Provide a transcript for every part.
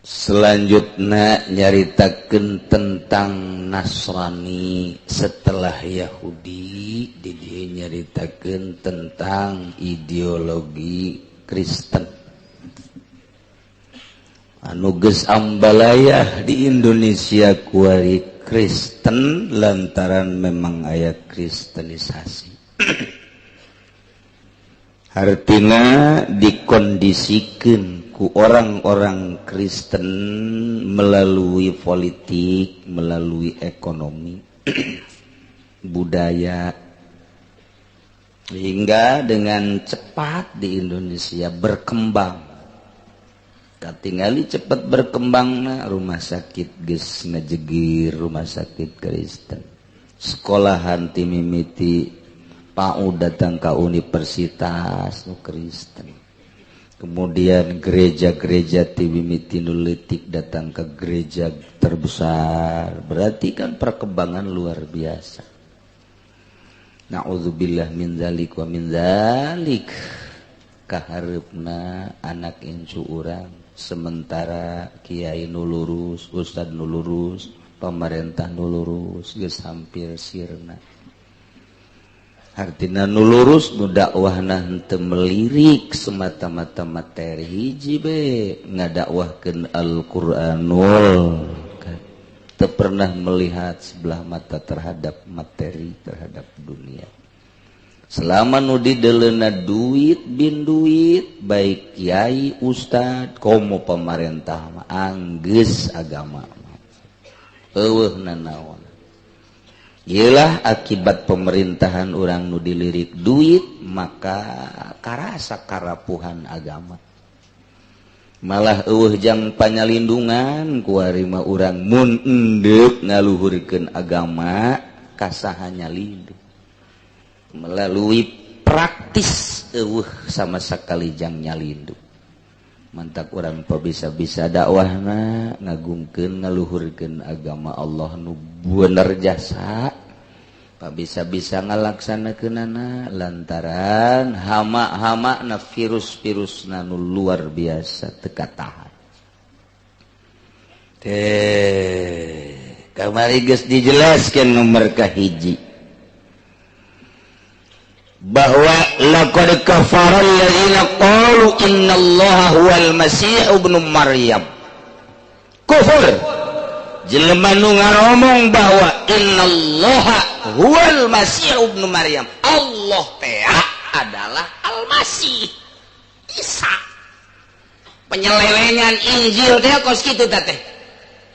Selanjutnya nyaritakeun tentang Nasrani setelah Yahudi, di dieu nyaritakeun tentang ideologi Kristen anu geus ambalayah di Indonesia kuari Kristen lantaran memang aya kristenisasi. Hartina dikondisikan ku orang-orang Kristen melalui politik, melalui ekonomi, budaya, hingga dengan cepat di Indonesia berkembang. Katingali cepat berkembang rumah sakit geus ngajegir rumah sakit Kristen, sekolahan ti mimiti PAUD datang ke universitas nu Kristen, kemudian gereja-gereja ti mimiti nu leutik datang ke gereja terbesar. Berarti kan perkembangan luar biasa. Na'udzubillah min dzalik wa min dzalik. Kahareupna anak incu urang, sementara kiai nu lurus, ustad nu lurus, pemerintah nu lurus geus hampir sirna. Hartina nu lurus nu dakwahna henteu melirik semata-mata materi, hiji be ngadakwahkeun Al-Qur'anul, teu pernah melihat sebelah mata terhadap materi, terhadap dunia. Selama nu dideleuna duit bin duit, baik kiai, ustad, komo pemerintah mah anggeus agama eueuh nanaon. Iyalah akibat pemerintahan orang nu dilirik duit, maka karasa karapuhan agama. Malah eueuh jang panyalindungan kuari mah urang mun endek ngaluhurkeun agama kasaha nyalindung melalui praktis eueuh sama sekali jang nyalindung. Mantak urang bisa-bisa dakwahna ngagungkeun ngaluhurkeun agama Allah nu bener jasa, bisa-bisa ngalaksanakeunana lantaran hama-hama na virus-virus nu luar biasa teu katahan. Teh kamari geus dijelaskeun nomor kahiji bahwa laqad kafara alladziina qalu innallaha huwal masih ibnu Maryam. Kufur jelema nu ngaromong bahwa innallaha huwal masih ibnu Maryam, Allah teh adalah Al-Masih Isa. Penyelewengan Injil teh kos kitu teh.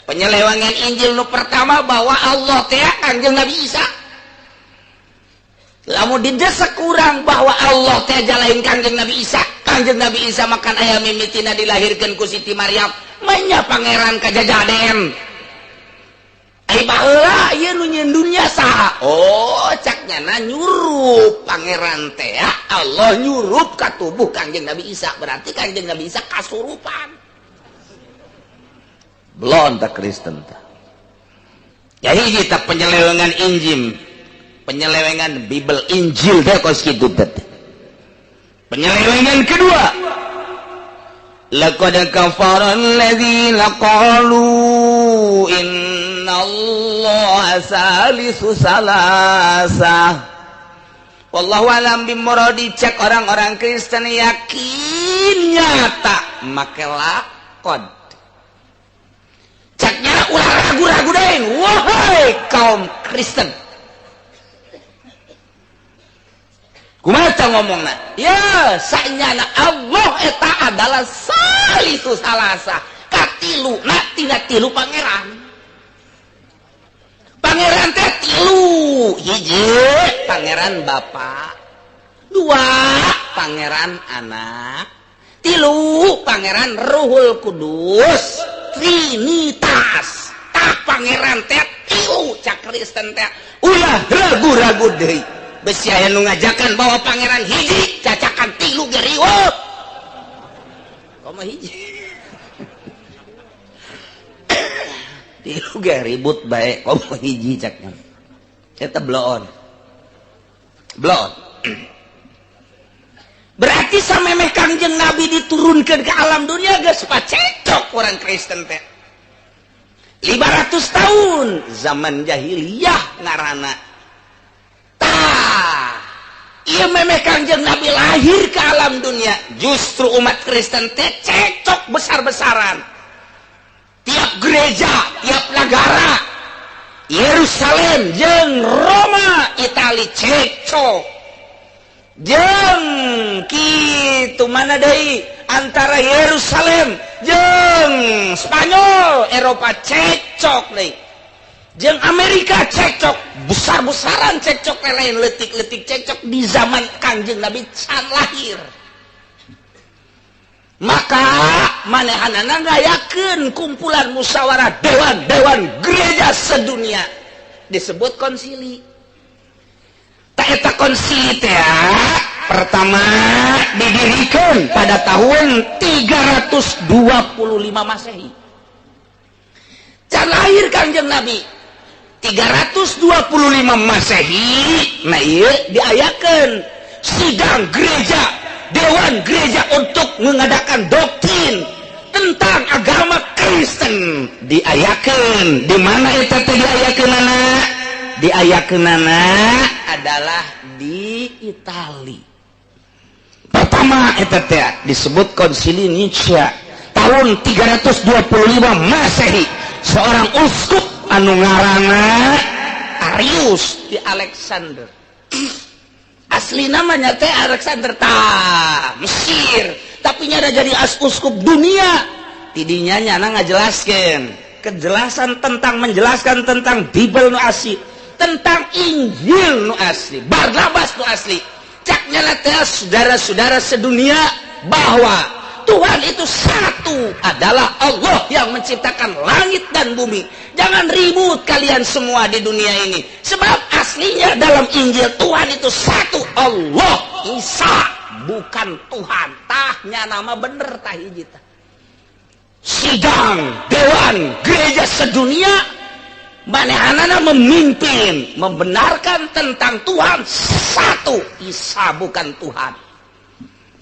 Penyelewengan Injil nu pertama bahwa Allah teh Kanjeng Nabi Isa. Lamun didesak kurang bahwa Allah teh lain Kanjeng Nabi Isa, Kanjeng Nabi Isa makan aya mimitina dilahirkan ku Siti Maryam, manya pangeran kajajaden. Ai baheula ieu nu nyieun dunya saha? Oh, cak nyana nyurup pangeran teh Allah nyurup ka tubuh Kanjeng Nabi Isa, berarti Kanjeng Nabi Isa kasurupan. Belum tak Kristen tah. Ya hiji tah penyelewengan Injil, penyelewengan Bible Injil teh kos kitu teh. Penyelewengan kedua, laqad kafara alladziina qalu innallaha salisu salasah. Wallahu alam bimuradi. Cek orang-orang Kristen yakin nyata make laqad. Ceknya ulah ragu-ragu deui, wahai kaum Kristen. Kumaha ngomongna? Ya, sanyana Allah eta adalah salisu salasa, katilu na tina tilu pangeran. Pangeran teh tilu, hiji pangeran Bapa, dua pangeran Anak, tilu pangeran Ruhul Kudus, Trinitas. Tah pangeran teh tilu cak Kristen teh ulah ragu-ragu deui. Besi aya nu ngajakan bahwa pangeran hiji, cacakan tilu ge riweuh. Komo hiji. Tilu ge ribut bae, komo hiji caknya. Eta bloon. Bloon. Berarti samemeh Kangjeng Nabi diturunkan ke alam dunia geus pacekcok orang Kristen teh. 500 tahun zaman jahiliyah ngarana. Tah, ieu memeh Kangjeng Nabi lahir ke alam dunia, justru umat Kristen teh cekcok besar-besaran. Tiap gereja, tiap negara, Yerusalem jeung Roma, Itali cekcok. Jeung kitu mana deui antara Yerusalem jeung Spanyol, Eropa cekcok deui. Jeung Amerika cekcok, besar-besaran cekcok, lain leutik-leutik cekcok di zaman Kangjeng Nabi can lahir. Maka manehanana ngayakeun kumpulan musyawarah dewan-dewan gereja sedunia disebut konsili. Eta konsili teh pertama didirikan pada tahun 325 Masehi. Can lahir Kangjeng Nabi 325 Masehi. Nah, ieu diayakeun sidang gereja, dewan gereja untuk mengadakan doktrin tentang agama Kristen. Diayakeun di mana eta teh diayakeunana? Diayakeunana adalah di Itali. Pertama eta teh disebut Konsili Nicea tahun 325 Masehi. Seorang uskup anu ngaranna Arius di Alexander. Asli namanya teh Alexander ta Mesir, tapi nyada jadi as uskup dunia. Tidinya nyana ngajelaskeun kejelasan tentang menjelaskan tentang Bible nu asli, tentang Injil nu asli, Barnabas nu asli. Caknya teh saudara-saudara sedunia bahwa Tuhan itu satu, adalah Allah yang menciptakan langit dan bumi. Jangan ribut kalian semua di dunia ini. Sebab aslinya dalam Injil Tuhan itu satu, Allah, Isa bukan Tuhan. Tahnya nama bener tah hiji tah. Sidang dewan gereja sedunia manehanana memimpin membenarkan tentang Tuhan satu, Isa bukan Tuhan,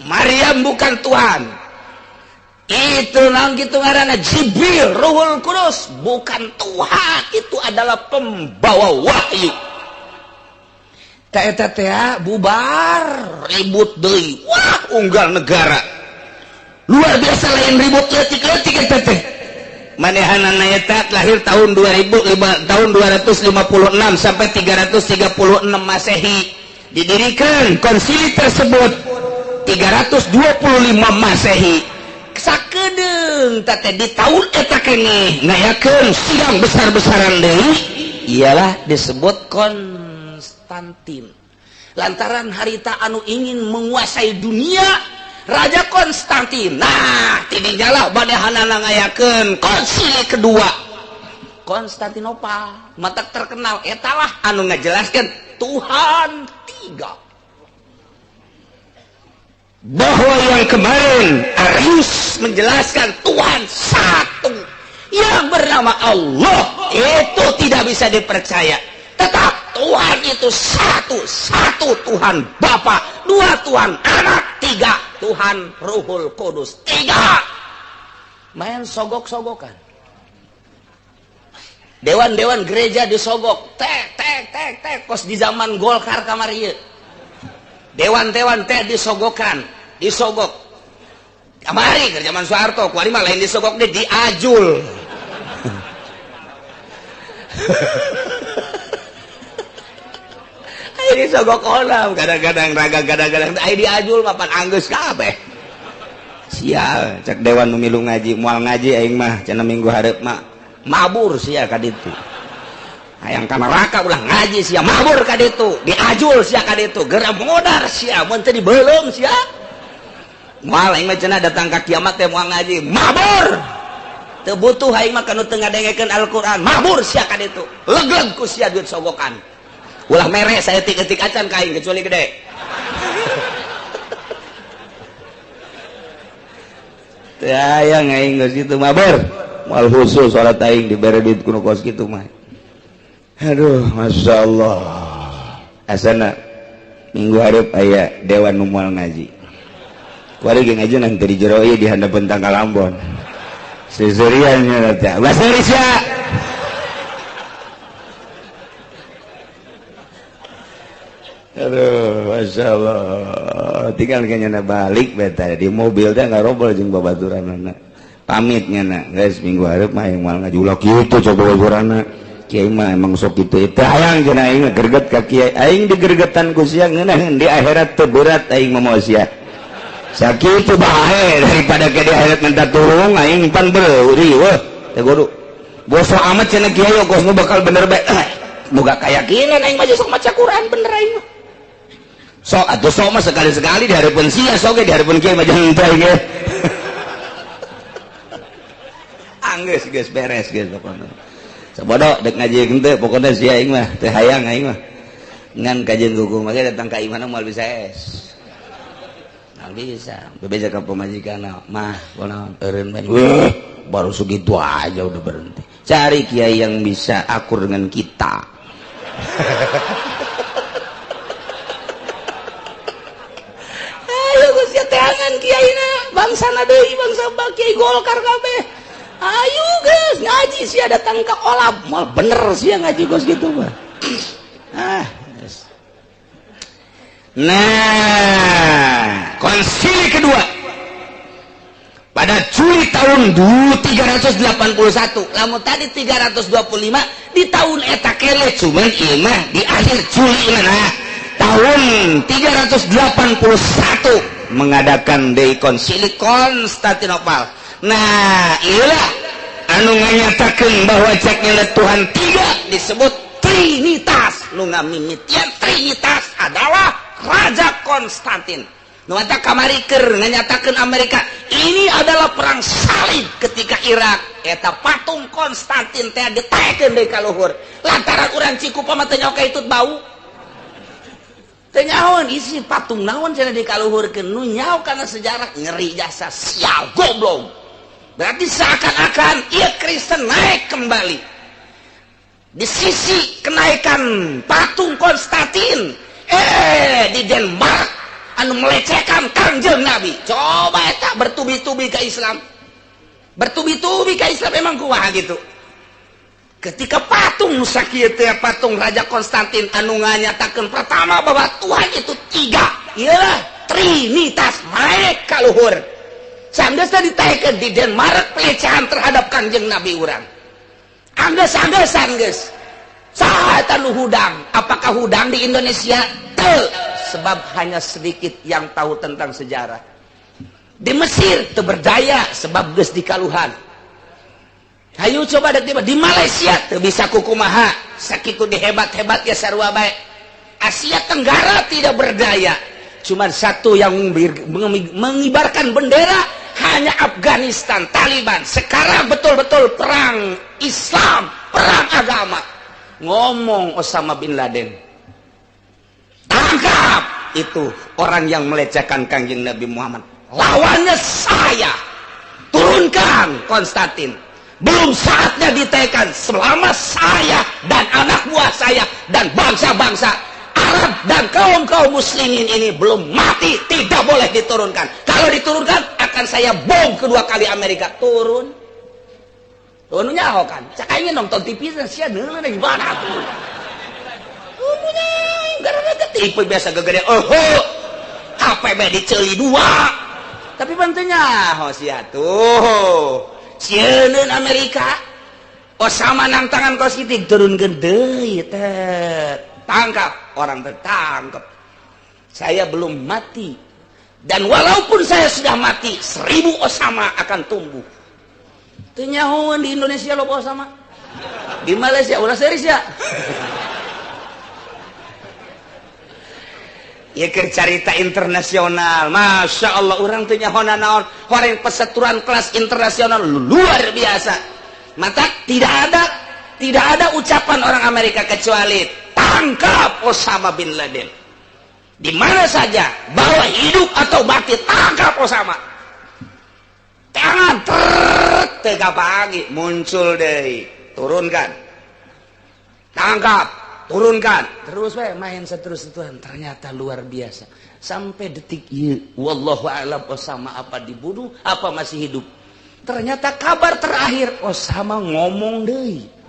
Maryam bukan Tuhan, itu nang gitu ngaranna Jibril, Ruhul Kudus bukan Tuhan, itu adalah pembawa wahyu. Ta eta teh bubar ribut deui. Wah, unggal negara luar biasa, lain ribut leutik-leutik eta teh. Manehanana eta lahir tahun 2005, tahun 256 sampai 336 Masehi. Didirikan konsili tersebut 325 Masehi. Sakedeung teh di tahun eta keneh ngayakeun sidang besar-besaran deui, ialah disebut Konstantin. Lantaran harita anu ingin menguasai dunia Raja Konstantin. Nah, tidinya lah manehanana ngayakeun konsili kedua Konstantinopal, mata terkenal etalah anu ngajelaskan Tuhan tiga, bahwa yang kemarin Arius menjelaskan Tuhan satu yang bernama Allah itu tidak bisa dipercaya. Tetap Tuhan itu satu, satu Tuhan Bapa, dua Tuhan Anak, tiga Tuhan Ruhul Kudus, tiga. Main sogok-sogokan, dewan-dewan gereja disogok, tek tek tek tek, kos di zaman Golkar kamari dewan-dewan teh disogokan, disogok. Kamari ke zaman Soeharto kuari mah lain disogok deh, diajul. Ayo disogok onam kadang-kadang raga, kadang-kadang ayo diajul mapan anggeus kabeh. Sial, cek dewan nu milu ngaji, moal ngaji aing mah cenah minggu hareup mah mabur sia ka ditu. Hayang ka neraka ulah ngaji sia, mabur ka ditu, diajul sia ka ditu, geura modar sia mun teu dibeuleum sia. Moal aing mah cenah datang ka kiamat teh moal ngaji, mabur. Teu butuh aing mah kanu teu ngadengekeun Al-Qur'an, mabur sia ka ditu. Legleg ku sia duit sogokan. Ulah mere saeutik-eutik acan ka aing kecuali gede. Teu hayang aing geus kitu mabur. Moal khusus salat aing dibere duit kuno kos kitu mah. Aduh, Masya Allah. Asana minggu hareup aya dewan nu moal ngaji. Kuari ge ngaji nanti di jero ieu di handapeun tangkal ambon. Seserian nya teh. Bahasa Indonesia. Aduh, Masya Allah. Tinggal kayaknya balik beta di mobil teh ngarobol jeung babaturanana. Pamit nya guys, minggu hareup mah yang moal ngaji ulah kitu coba babaturana. Kiai mah emang sok kitu itu hayang cenah aing greget ka kiai. Aing digergetan ku sia ngeunaheun di akhirat teu berat aing mah moal sia. Sakitu bae daripada ke di akhirat minta tulung aing pan beuri weuh teh godu. Bosok amat cenah kiai kos nu bakal bener bae. Moga kayakinan aing mah sok maca Quran bener aing mah. Sok atuh sok mah sekali-sekali di hareupeun sia sok ge di hareupeun kiai mah jangan teh ge. Anggeus geus beres geus pokona. Sabodo dek ngaji henteu pokona sia aing mah teu hayang aing mah. Ngan kajian hukum mah datang ka imahna moal bisa es. Bisa bebeja ke pemajikan mah kunaon eureun bae. Wah, baru segitu aja udah berhenti. Cari kiai yang bisa akur dengan kita. Ayo geus teangan kiaina, bangsana deui bangsa kiai Golkar kabeh. Ayo geus ngaji sia datang ke olab, moal bener sia ngaji geus gitu mah. Ah, geus. Nah, konsili kedua pada Juli tahun 381, lamun tadi 325 di tahun eta kele cuman ieu mah di akhir Juli nah tahun 381 mengadakan deui konsili Konstantinopel. Nah, ieulah anu nganyatakeun bahwa ceknya Tuhan tiga disebut Trinitas. Nu ngamimitian Trinitas adalah Raja Konstantin. Nu eta kamari keur nganyatakeun Amerika ini adalah perang salib ketika Irak eta patung Konstantin teh ditaekeun deui ka luhur lantaran urang Cikupa mah teu nyaho ka hitut bau. Teu nyahoeun isi patung naon cenah dikaluhurkeun nu nyaho kana sejarah ngeri jasa sial goblok. Berarti seakan-akan ieu Kristen naik kembali. Di sisi kenaikan patung Konstantin di Denmark anu melecehkan Kangjeng Nabi. Coba eta bertubi-tubi ke Islam. Bertubi-tubi ke Islam emang kumaha gitu. Ketika patung sakieu teh patung Raja Konstantin anu nganyatakeun pertama bahwa Tuhan itu tiga, iyalah Trinitas naik ka luhur. Sanggeusna ditaekeun di Denmark pelecehan terhadap Kangjeng Nabi urang. Anggeus-anggeus geus. Saha eta nu hudang? Apakah hudang di Indonesia? Teu, sebab hanya sedikit yang tahu tentang sejarah. Di Mesir teu berdaya sebab geus dikaluhan. Hayu coba dek di Malaysia teu bisa kukumaha, sakitu dihebat-hebat ya sarua bae. Asia Tenggara tidak berdaya. Cuman satu yang mengibarkan bendera hanya Afghanistan, Taliban. Sekarang betul-betul perang Islam, perang agama. Ngomong Osama bin Laden, tangkap itu orang yang melecehkan Kangjeng Nabi Muhammad. Lawannya saya, turunkan Konstantin. Belum saatnya ditekan selama saya dan anak buah saya dan bangsa-bangsa Arab dan kaum-kaum muslimin ini belum mati, tidak boleh diturunkan. Kalau diturunkan akan saya bom kedua kali Amerika. Turun. Turun nyaho kan. Cak aing nonton TV sia neuleuh gimana tuh. Turunnya gara-gara TV biasa gegede. Oh, HP bae diceuli dua. Tapi pan teu nyaho sia tuh. Sieun Amerika. Osama nang tangan kos kitu turunkeun deui teh. Tangkap, orang tertangkap. Saya belum mati. Dan walaupun saya sudah mati, 1000 Osama akan tumbuh. Teu nyahoeun di Indonesia loba Osama. Di Malaysia ulah serius ya. Ieu keur carita internasional. Masya Allah urang teu nyaho naon. Horeng peseturan kelas internasional luar biasa. Mata tidak ada ucapan orang Amerika kecuali tangkap Osama bin Laden. Di mana saja, bawa hidup atau mati, tangkap Osama. Tangan tega pagi muncul deh, turunkan, tangkap. Turunkan terus we, main seterus. Tuhan ternyata luar biasa sampai detik ini. Wallahu a'lam, Osama apa dibunuh apa masih hidup. Ternyata kabar terakhir Osama ngomong deui.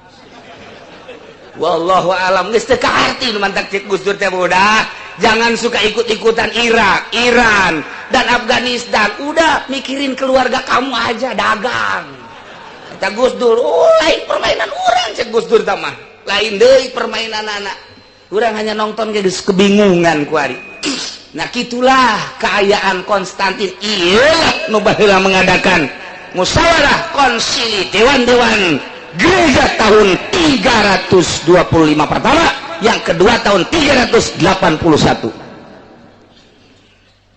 Wallahu alam, geus teu kaharti nu mantak cek Gus Dur teh, udah jangan suka ikut-ikutan Irak, Iran, dan Afghanistan. Udah, mikirin keluarga kamu aja, dagang. Kata Gus Dur, oh, lain permainan orang cek Gus Dur mah. Lain deui permainan anak. Urang hanya nonton geus kebingungan kuari. Nah, gitulah keayaan Konstantin. Iya, nu baheula mengadakan musyawarah konsili dewan-dewan gereja tahun 325 pertama, yang kedua tahun 381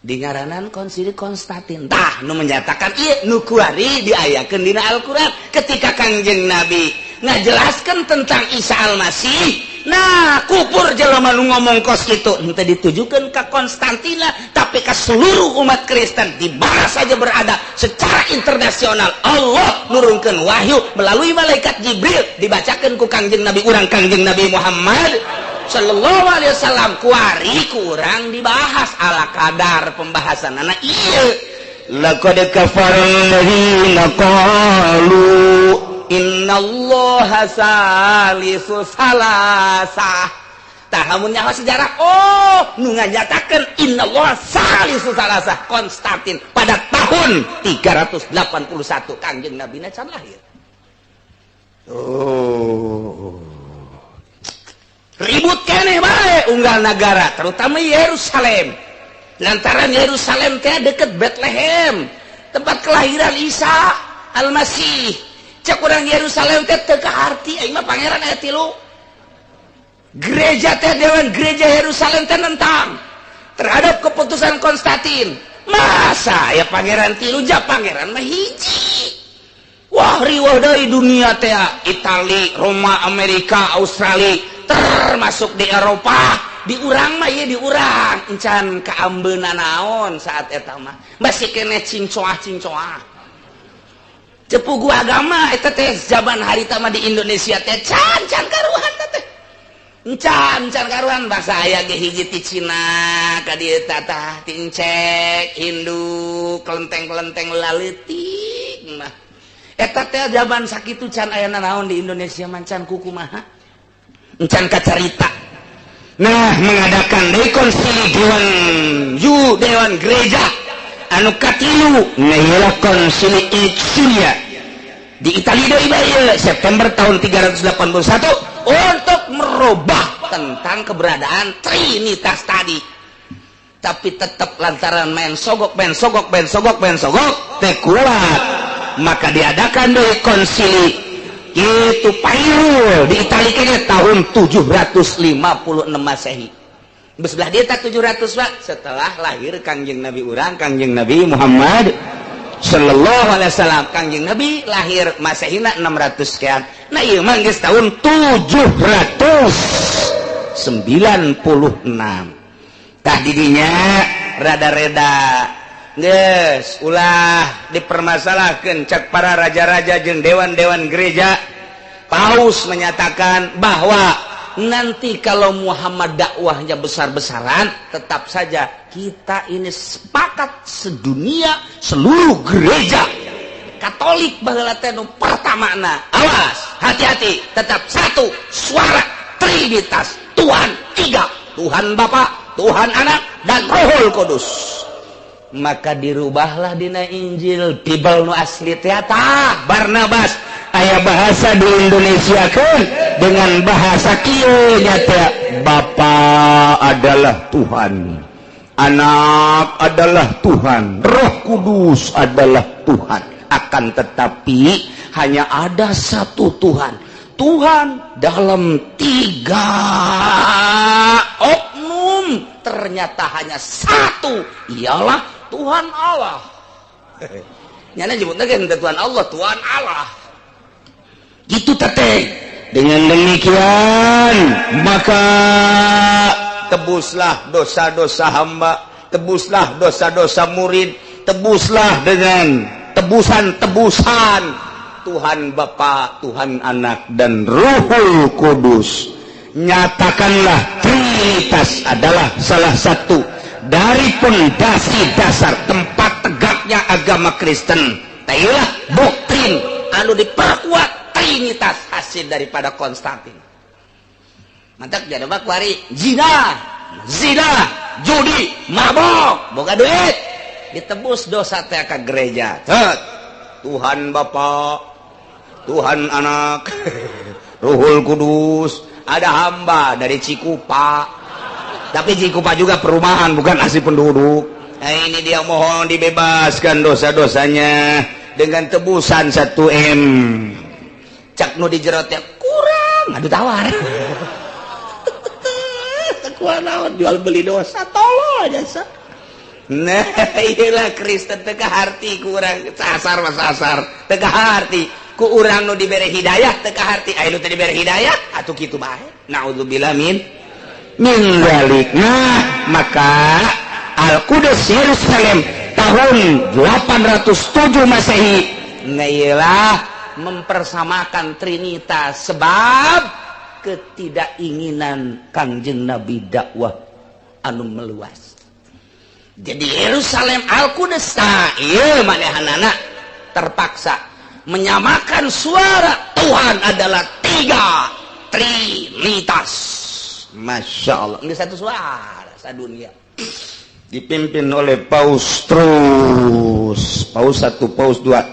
di ngaranan konsili Konstantin. Tah, nu menyatakan ieu nu kuari diayakeun dina Al-Qur'an ketika Kangjeng Nabi ngajelaskan tentang Isa Al-Masih. Nah, kupur jelema nu ngomong kos itu henteu ditujukan ke Konstantina, tapi ke seluruh umat Kristen di mana saja berada secara internasional. Allah nurunkan wahyu melalui malaikat Jibril, dibacakan ku Kangjeng Nabi urang, Kangjeng Nabi Muhammad Shallallahu Alaihi Wasallam. Kuari kurang dibahas ala kadar pembahasan anak iya. Laqad kafara alladziina qalu innallaha salisu salasah. Tah, lamun nyaho sejarah, oh, nu nganyatakeun innallaha salisu salasah Konstantin pada tahun 381, Kangjeng Nabi can lahir. Oh, ribut keneh bae unggal negara, terutama Yerusalem, lantaran Yerusalem teh deket Bethlehem, tempat kelahiran Isa Al-Masih. Cek urang Yerusalem teh teu kaharti, aing mah pangeran aya tilu. Gereja teh, dewan gereja Yerusalem teh nentang terhadap keputusan Konstantin. Masa ya pangeran tilu, ja pangeran mah hiji. Wah, riweuh dari dunia teh, Itali, Roma, Amerika, Australia, termasuk di Eropa. Di urang mah ieu, di urang encan kaambeuna naon saat eta mah, masih keneh cincoah cincoah cepugu agama eta teh. Zaman harita mah di Indonesia teh can can karuhan teh, encan can karuhan. Bangsa aya ge hiji ti Cina ka dieu, tah, ti Encek Hindu, kelenteng-kelenteng laleutik mah eta teh. Zaman sakitu can aya naon di Indonesia, mancan kukumaha, encan kacarita. Nah, mengadakan rekonsili dewan ju dewan gereja anu katilu nah konsili Ixia di Italia deui bae, September tahun 381, untuk merubah tentang keberadaan Trinitas tadi. Tapi tetap lantaran main sogok, main sogok, main sogok, main sogok teh kuat, maka diadakan dari konsili itu Pairul di Italia kayaknya tahun 756 Masehi. Sebelah dia tak 700, Pak, setelah lahir Kangjeng Nabi urang, Kangjeng Nabi Muhammad Sallallahu Alaihi Wasallam. Kangjeng Nabi lahir Masehina 600 sekian. Nah, ieu mah geus tahun 796. Tah, didinya rada-reda geus ulah dipermasalahkan cek para raja-raja jeung dewan-dewan gereja. Paus menyatakan bahwa nanti kalau Muhammad dakwahnya besar-besaran, tetap saja kita ini sepakat sedunia, seluruh gereja Katolik baheula teh nu pertamana, awas, hati-hati, tetap satu suara, Trinitas, Tuhan tiga, Tuhan Bapa, Tuhan Anak, dan Rohul Kudus. Maka dirubahlah dina Injil, Bible nu asli teh. Barnabas aya bahasa di Indonesia kan dengan bahasa kieu nyata, Bapa adalah Tuhan, Anak adalah Tuhan, Roh Kudus adalah Tuhan, akan tetapi hanya ada satu Tuhan, Tuhan dalam tiga oknum ternyata hanya satu, ialah Tuhan Allah. Nyana nyebutnya kan Tuhan Allah, Tuhan Allah gitu teteh. Dengan demikian maka tebuslah dosa-dosa hamba, tebuslah dosa-dosa murid, tebuslah dengan tebusan-tebusan Tuhan Bapa, Tuhan Anak, dan Ruhul Kudus. Nyatakanlah Trinitas adalah salah satu dari pondasi dasar tempat tegaknya agama Kristen. Tailah doktrin anu diperkuat Trinitas hasil daripada Konstantin. Mantap, jadi mah kuari zina, zina, judi, mabok, boga duit, ditebus dosa teh ka gereja. Cet. Tuhan Bapa, Tuhan Anak, Ruhul Kudus, ada hamba dari Cikupa. Tapi Cikupa juga perumahan, bukan asli penduduk. Nah, ini dia mohon dibebaskan dosa-dosanya dengan tebusan 1 M. Cak nu di jero teh kurang, aduh tawar. Kuat naon jual beli dosa, tolol aja. Nah, inilah Kristen teu kaharti ku urang, sasar mah sasar, teu kaharti ku urang nu dibere hidayah, teu kaharti. Aya nu teu dibere hidayah atuh kitu bae. Naudzubillah min dzalik. Nah, maka Al-Qudus Yerusalem tahun 807 Masehi, nah iyalah mempersamakan Trinitas sebab ketidakinginan Kangjeng Nabi dakwah anu meluas. Jadi Yerusalem Al-Qudus, nah iya manehanana terpaksa menyamakan suara Tuhan adalah tiga, Trinitas. Masya Allah, ini satu suara sadunia dipimpin oleh Paus terus, Paus satu, Paus dua.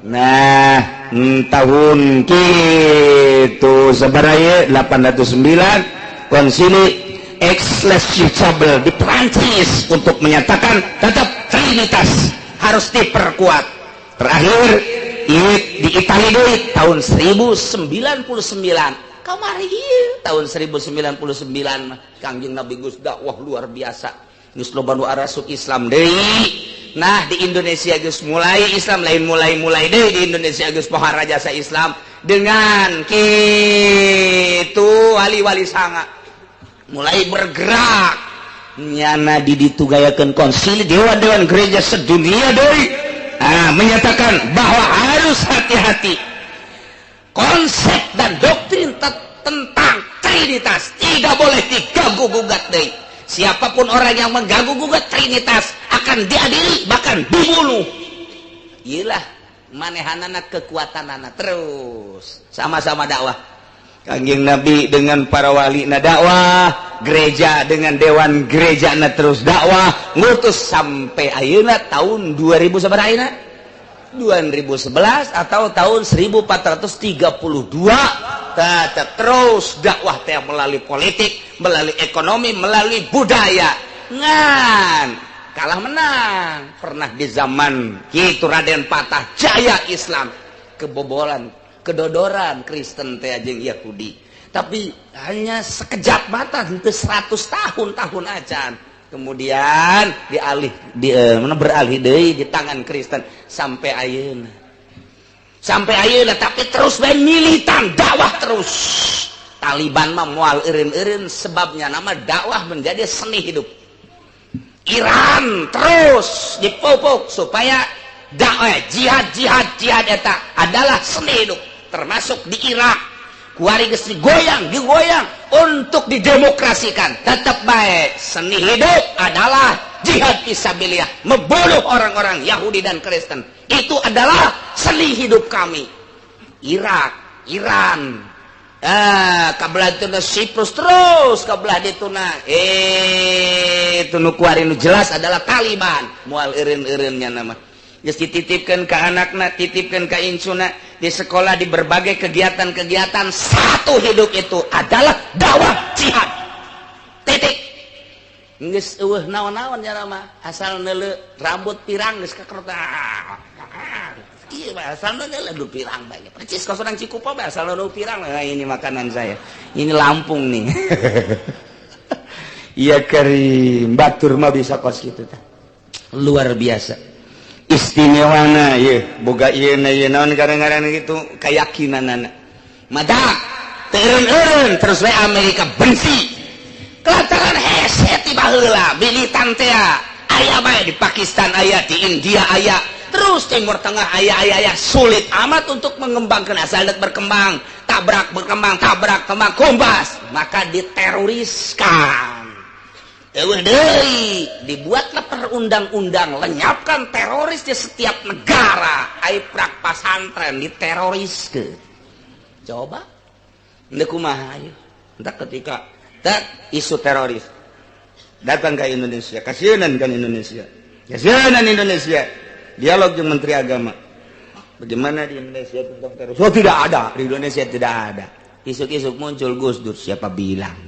Nah, tahun gitu sebenarnya 809 konsili Aix-les-Chapelle di Prancis untuk menyatakan tetap Trinitas harus diperkuat. Terakhir di Itali deui tahun 1099 kamari ieu, tahun 1099 mah Kangjeng Nabi geus dakwah luar biasa, geus loba nu arasup Islam deui. Nah, di Indonesia geus mulai Islam, lain mulai-mulai deui, di Indonesia geus pohara jasa Islam dengan kitu wali-wali sanga mulai bergerak nyana di ditugayakeun konsili dewan-dewan gereja sedunia deui, ah, menyatakan bahwa harus hati-hati konsep dan doktrin tentang Trinitas tidak boleh diganggu gugat deui. Siapapun orang yang mengganggu gugat Trinitas akan diadili, bahkan dibunuh. Iyalah manehanana kekuatan terus sama-sama dakwah. Kangjeng Nabi dengan para wali na dakwah, gereja dengan dewan gereja na terus dakwah, ngutus sampai ayeuna tahun 2000 sabaraha ayeuna? 2011 atau tahun 1432 tetap terus dakwah teh melalui politik, melalui ekonomi, melalui budaya. Ngan kalah menang pernah di zaman kitu Raden Patah jaya Islam, kebobolan, kedodoran Kristen teh jeung Yahudi, tapi hanya sekejap mata, henteu 100 tahun tahun acan kemudian dialih di mana beralih deui di tangan Kristen sampai ayeuna, sampai ayeuna. Tapi terus bae militan dakwah terus. Taliban mah moal eureun-eureun, sebabnya nama dakwah menjadi seni hidup. Iran terus dipupuk supaya dakwah jihad, jihad, jihad eta adalah seni hidup. Termasuk di Irak kuari geus digoyang digoyang untuk didemokrasikan, tetap baik seni hidup adalah jihad fisabilillah, membunuh orang-orang Yahudi dan Kristen itu adalah seni hidup kami. Irak, Iran, ah, kabelah itu Siprus, terus kabelah itu. Nah, itu nu kuari nu jelas adalah Taliban moal eureun-eureunnya nama geus dititipkeun ke anakna, titipkeun ke incuna di sekolah, di berbagai kegiatan-kegiatan, satu hidup itu adalah dakwah jihad, titik. Geus eueuh naon-naon ya mah, asal neuleu rambut pirang geus kakerta. Iya, asal neuleu lu pirang bae, percis kos urang Cikupa bae, asal nu pirang. Nah, ini makanan saya, ini Lampung nih. Iya, kerim batur mah bisa kos gitu tah, luar biasa istimewana. Ye boga ieu na ieu naon kadang-kadang gitu keyakinanana mada teureun-eureun terus we. Amerika benci kelataran hese ti baheula militan teh aya bae di Pakistan, aya di India, aya terus Timur Tengah, aya aya aya. Sulit amat untuk mengembangkan asal dek berkembang. Tabrak, berkembang, tabrak, kembang, kompas, maka diteroriskan. Eueuh deui, dibuatlah perundang-undang lenyapkan teroris di setiap negara. Ai prak pasantren diteroriskeun. Coba ndek kumaha ayo. Entah ketika tak isu teroris datang ke Indonesia, kasihanan kan Indonesia, kasihanan Indonesia. Dialog dengan Menteri Agama, bagaimana di Indonesia tentang teroris? Oh, tidak ada di Indonesia, tidak ada. Isuk-isuk muncul Gus Dur, siapa bilang,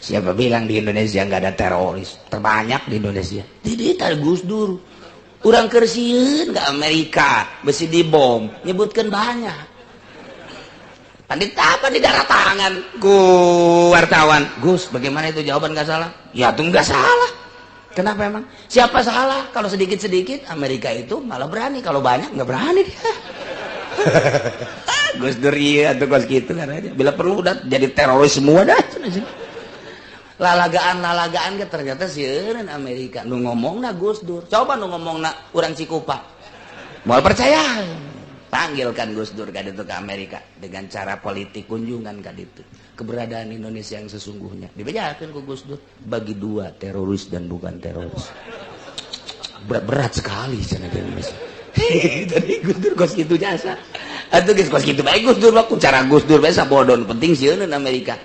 siapa bilang di Indonesia nggak ada teroris? Terbanyak di Indonesia. Tidak, Gus Dur, urang keur sieun ke Amerika besi dibom, nyebutkan banyak. Pandit apa di darah tangan ku wartawan. Gus, bagaimana itu jawaban, nggak salah ya? Tuh, nggak salah. Kenapa emang? Siapa salah? Kalau sedikit-sedikit Amerika itu malah berani, kalau banyak nggak berani dia. Gus Dur, iya atau kos gitu kan aja. Bila perlu udah jadi teroris semua dah. Lalagaan lalagaan ke ternyata sieun Amerika. Nu ngomong na Gus Dur. Coba nu ngomong na urang Cikupa. Mau percaya? Panggilkan Gus Dur ka ditu ke Amerika dengan cara politik, kunjungan ka ditu. Keberadaan Indonesia yang sesungguhnya dibejakeun ku Gus Dur, bagi dua, teroris dan bukan teroris. Berat-berat sekali cenah di Indonesia. Tadi Gus Dur kos kitu jasa. Atuh geus kos kitu bae Gus Dur mah, ku cara Gus Dur bae sabodon, penting sieun Amerika.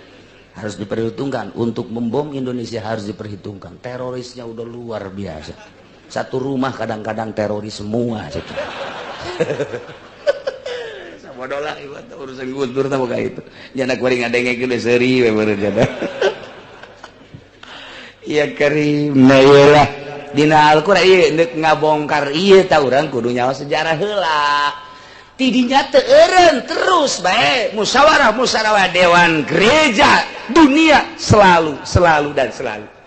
Harus diperhitungkan, untuk membom Indonesia harus diperhitungkan. Terorisnya udah luar biasa. Satu rumah kadang-kadang teroris semua gitu. Bodoh lah urusan Gus Dur tah itu. Jana kuring ngadenge geus seuri we meureun jana. Ya karim, nah iyalah dina Al-Qur'an ieu deuk ngabongkar ieu tah urang kudu nyaho sejarah heula. Tidinya teu eureun, terus bae musyawarah musyawarah dewan gereja dunia, selalu, selalu, dan selalu.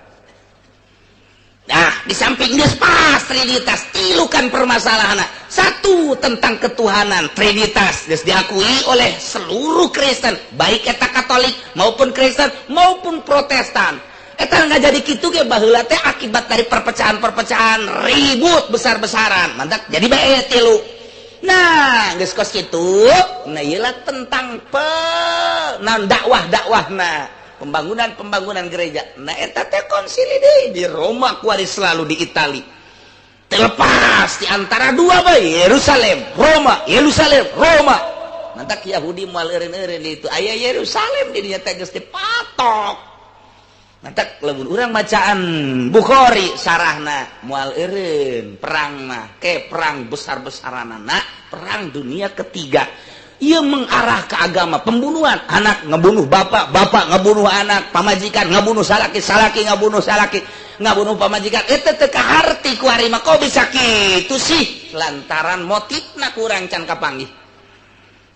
Nah, di samping geus pas Trinitas, tilu kan permasalahan. Satu tentang ketuhanan, Trinitas geus diakui oleh seluruh Kristen, baik eta Katolik maupun Kristen maupun Protestan. Eta nggak jadi kitu ge baheula teh akibat dari perpecahan-perpecahan, ribut besar-besaran. Mantap, jadi bae tilu. Nah, geus kos kitu, nah ieu tentang pe nah dakwah-dakwahna, pembangunan-pembangunan gereja. Nah, eta teh konsili deui di Roma kuari, selalu di Itali. Terlepas di antara dua bae, Yerusalem, Roma, Yerusalem, Roma. Mantak Yahudi moal eureun-eureun itu. Aya Yerusalem di dinya teh geus dipatok. Mantak lamun urang bacaan Bukhari sarahna moal eureun perang mah, ke perang besar-besaranana, perang dunia ketiga. Ia mengarah ke agama, pembunuhan, anak ngebunuh bapak, bapak ngebunuh anak, pamajikan ngebunuh salaki, salaki ngebunuh salaki, ngebunuh pamajikan. Itu teu kaharti ku ari mah, kok bisa kitu sih? Lantaran motifna kurang can kapanggih.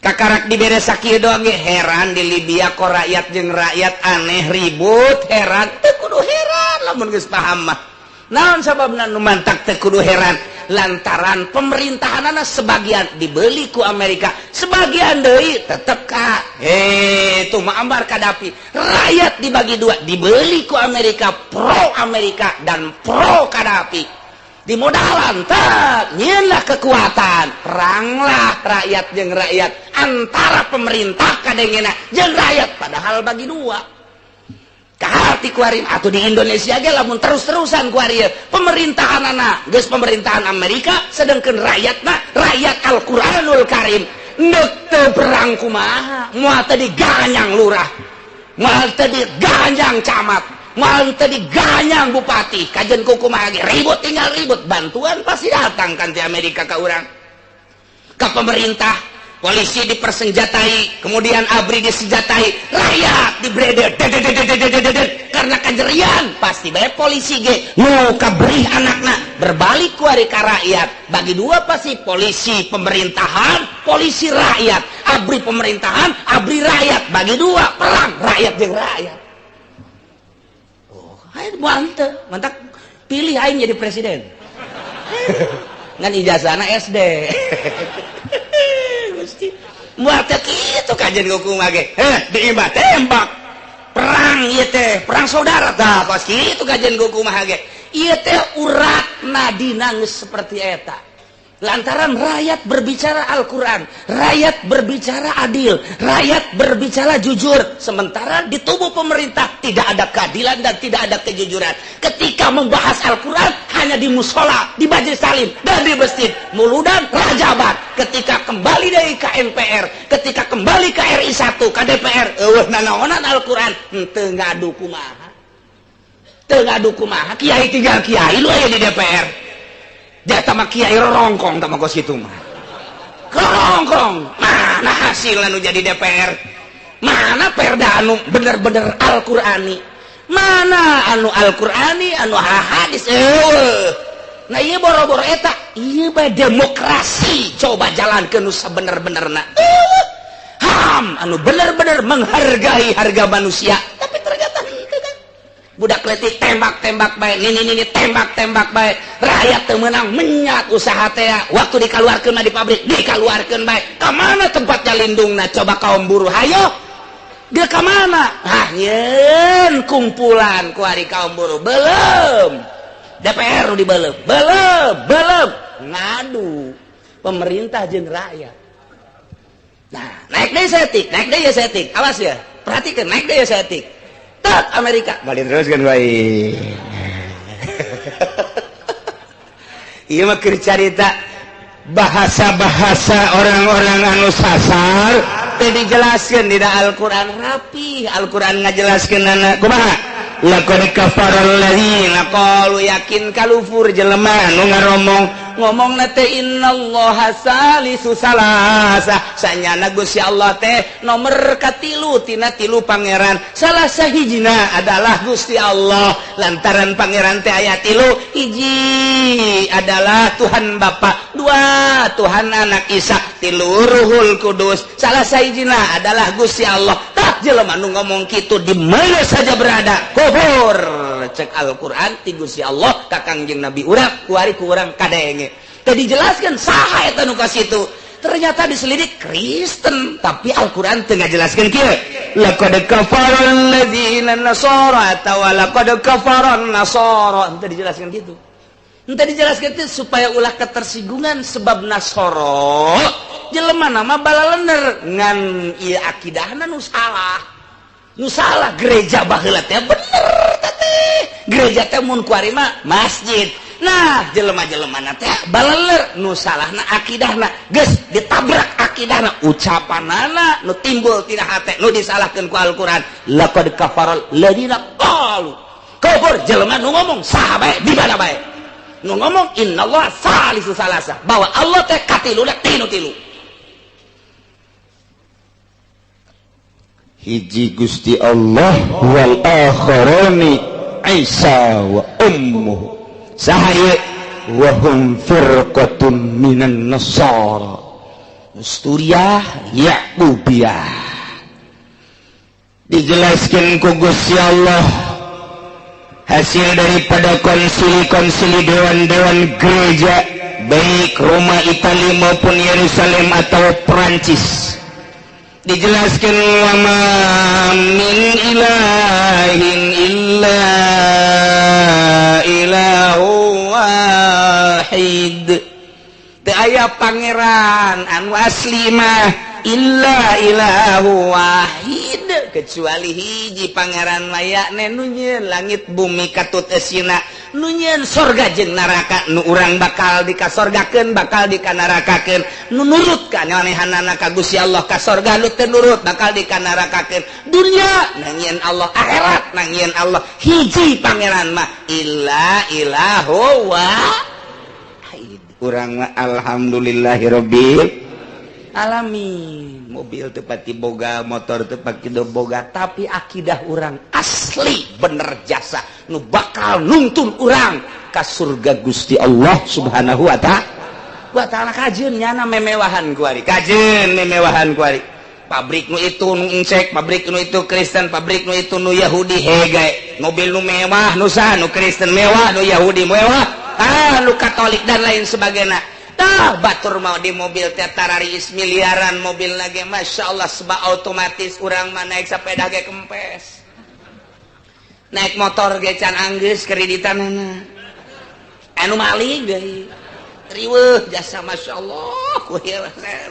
Kakarak dibere sakieu doang ge heran, di Libya kok rakyat jeung rakyat aneh ribut, heran. Teu kudu heran lamun geus paham mah. Naon sababna nu mantak teu kudu heran? Lantaran pemerintahanana sebagian dibeli ku Amerika, sebagian deui tetep ka itu Muammar Gaddafi. Rakyat dibagi dua, dibeli ku Amerika, pro Amerika dan pro Gaddafi, dimodalan tak nyieunlah kekuatan, peranglah rakyat jeung rakyat, antara pemerintah kadengena jeung rakyat, padahal bagi dua. Kahati kuari atau di Indonesia ge lamun terus-terusan kuari pemerintahan anak geus pemerintahan Amerika, sedangkan rakyatna rakyat Al-Qur'anul Karim, neuk teu perang kumaha? Moal teu diganyang lurah, moal teu diganyang camat, moal teu diganyang bupati, kajen ku kumaha ge ribut, tinggal ribut. Bantuan pasti datang kan di Amerika ka urang, ke pemerintah. Polisi dipersenjatai, kemudian ABRI disenjatai, rakyat dibredel karena kajerian. Pasti bae polisi ge nu kaberi anakna berbalik ku ari ka rakyat. Bagi dua pasti, polisi pemerintahan, polisi rakyat, ABRI pemerintahan, ABRI rakyat, bagi dua, perang rakyat jeung rakyat. Oh, ayo mantep mantap, pilih aing jadi presiden ngan ijazahna SD. Gusti, moal teh kitu kajian kumaha ge? Heh, di imah tembak, perang ieu teh, perang saudara tah kos kitu kajian kumaha ge. Ieu teh uratna dina geus seperti eta. Lantaran rakyat berbicara Al-Quran, rakyat berbicara adil, rakyat berbicara jujur. Sementara di tubuh pemerintah tidak ada keadilan dan tidak ada kejujuran. Ketika membahas Al-Quran hanya di musola, di majelis taklim, dan di masjid, muludan rajabat. Ketika kembali dari KMPR, ketika kembali ke RI 1, ke DPR, eueuh nanaonan Al-Quran, henteu ngadu kumaha. Teu ngadu kumaha, kiai tinggal kiai lu aya di DPR. Jata mah kiai rorongkong tama kos kitu mah. Rorongkong. Mana hasil anu jadi DPR? Mana perda anu bener-bener Al-Qur'ani? Mana anu Al-Qur'ani anu hadis? Eueuh. Nah ieu boro-boro eta, ieu bae demokrasi coba jalankeun nu sabener-benerna. Eueuh. Ham anu bener-bener menghargai harga manusia, tapi ternyata henteu kan. Budak letik tembak-tembak bae, nini-nini tembak-tembak bae, rakyat teu meunang menyat usaha teh, waktu dikaluarkeun mah di pabrik dikaluarkeun bae. Ka mana tempatnya lindungna coba kaum buruh? Hayo. Dia ka mana? Ah, nyeun kumpulan ku ari kaum buruh. Belum. DPR dibelem. Belum, belum. Ngadu pemerintah jeung rakyat. Nah, naik deui saeutik, naik deui ya saeutik. Awas ya. Perhatikan naik deui ya saeutik. Tet Amerika balik terus kan baik. Ieu mah keur carita bahasa-bahasa orang-orang anu sasar teu dijelaskeun dina Al-Qur'an rapi. Al-Qur'an ngajelaskeunana kumaha? Laqad kafara alladzina qalu yakin kalufur jelema nu ngaromong ngomongna teh innallaha salisu salasa, sanyana Gusti Allah teh nomor katilu tina tilu pangeran, salah sahijina adalah Gusti Allah. Lantaran pangeran teh aya tilu, hiji adalah Tuhan Bapa, dua Tuhan Anak Isa, tilu Ruhul Kudus, salah sahijina adalah Gusti Allah. Tah jelema nu ngomong kitu di mana saja berada kufur cek Al-Qur'an ti Gusti Allah ka Kangjeng Nabi urang kuari ku urang kadenge. Teu dijelaskeun saha eta nu ka situ. Ternyata diselidik Kristen, tapi Al-Qur'an teu ngajelaskeun kieu. Laqad kafara alladzina nasara atawa laqad kafara nasara, henteu dijelaskeun kitu. Henteu dijelaskeun teh supaya ulah ketersinggungan sebab Nasara jelema nama balalener ngan ieu akidahna nu salah. Nu salah gereja baheula teh bener teh. Gereja teh mun kuari mah masjid. Nah, jelema-jelemana teh baleler nu salahna akidahna geus ditabrak akidahna ucapanana nu timbul tina hate nu disalahkeun ku Al-Qur'an. Laqad kafaral ladzina qalu. Kufur jelema nu ngomong saha bae di mana bae. Nu ngomong innallaha salisu salasa, bahwa Allah teh katiluna tinu tilu. Hiji Gusti Allah wal akharani Isa wa ummuhu. Saha wa hum firqatun minan nasara Nusturiyah Yaqubiyah. Dijelaskan ku Gusti Allah hasil daripada konsili-konsili dewan-dewan gereja baik Roma, Itali maupun Yerusalem atau Perancis. Dijelaskan wa ma min ilahin illa ilahu wahid. Teu aya pangeran anu asli mah illa ilahu wahid, kecuali hiji pangeran layakne nu nyieun langit bumi katut eusina, nu nyieun sorga jeung neraka, nu urang bakal dikasorgakeun bakal dikanarakakeun, nu nurut ka nyanehanana ka Gusti Allah ka sorga, nu teu nurut bakal dikanarakakeun. Dunya nangieun Allah, akhirat nangieun Allah, hiji pangeran mah illa ilahu wahid. Urang mah alhamdulillahirabbil alamin. Mobil teu pati boga, motor teu pati boga, tapi akidah urang asli bener jasa nu bakal nuntun urang ka surga Gusti Allah Subhanahu wa ta'ala. Kajeun nyana memewahan kuari, kajeun memewahan kuari. Pabrik nu itu nu encek, pabrik nu itu Kristen, pabrik nu itu nu Yahudi hege, mobil nu mewah nu saha, nu Kristen mewah, nu Yahudi mewah, nu Katolik dan lain sebagainya. Tah batur mau di mobil teh tararis miliaran mobil lagi, masya Allah sebab otomatis urang mah naik sepeda ge kempes, naik motor ge can anggeus kreditanana, anu maling deui. Riweuh jasa, Masya Allah,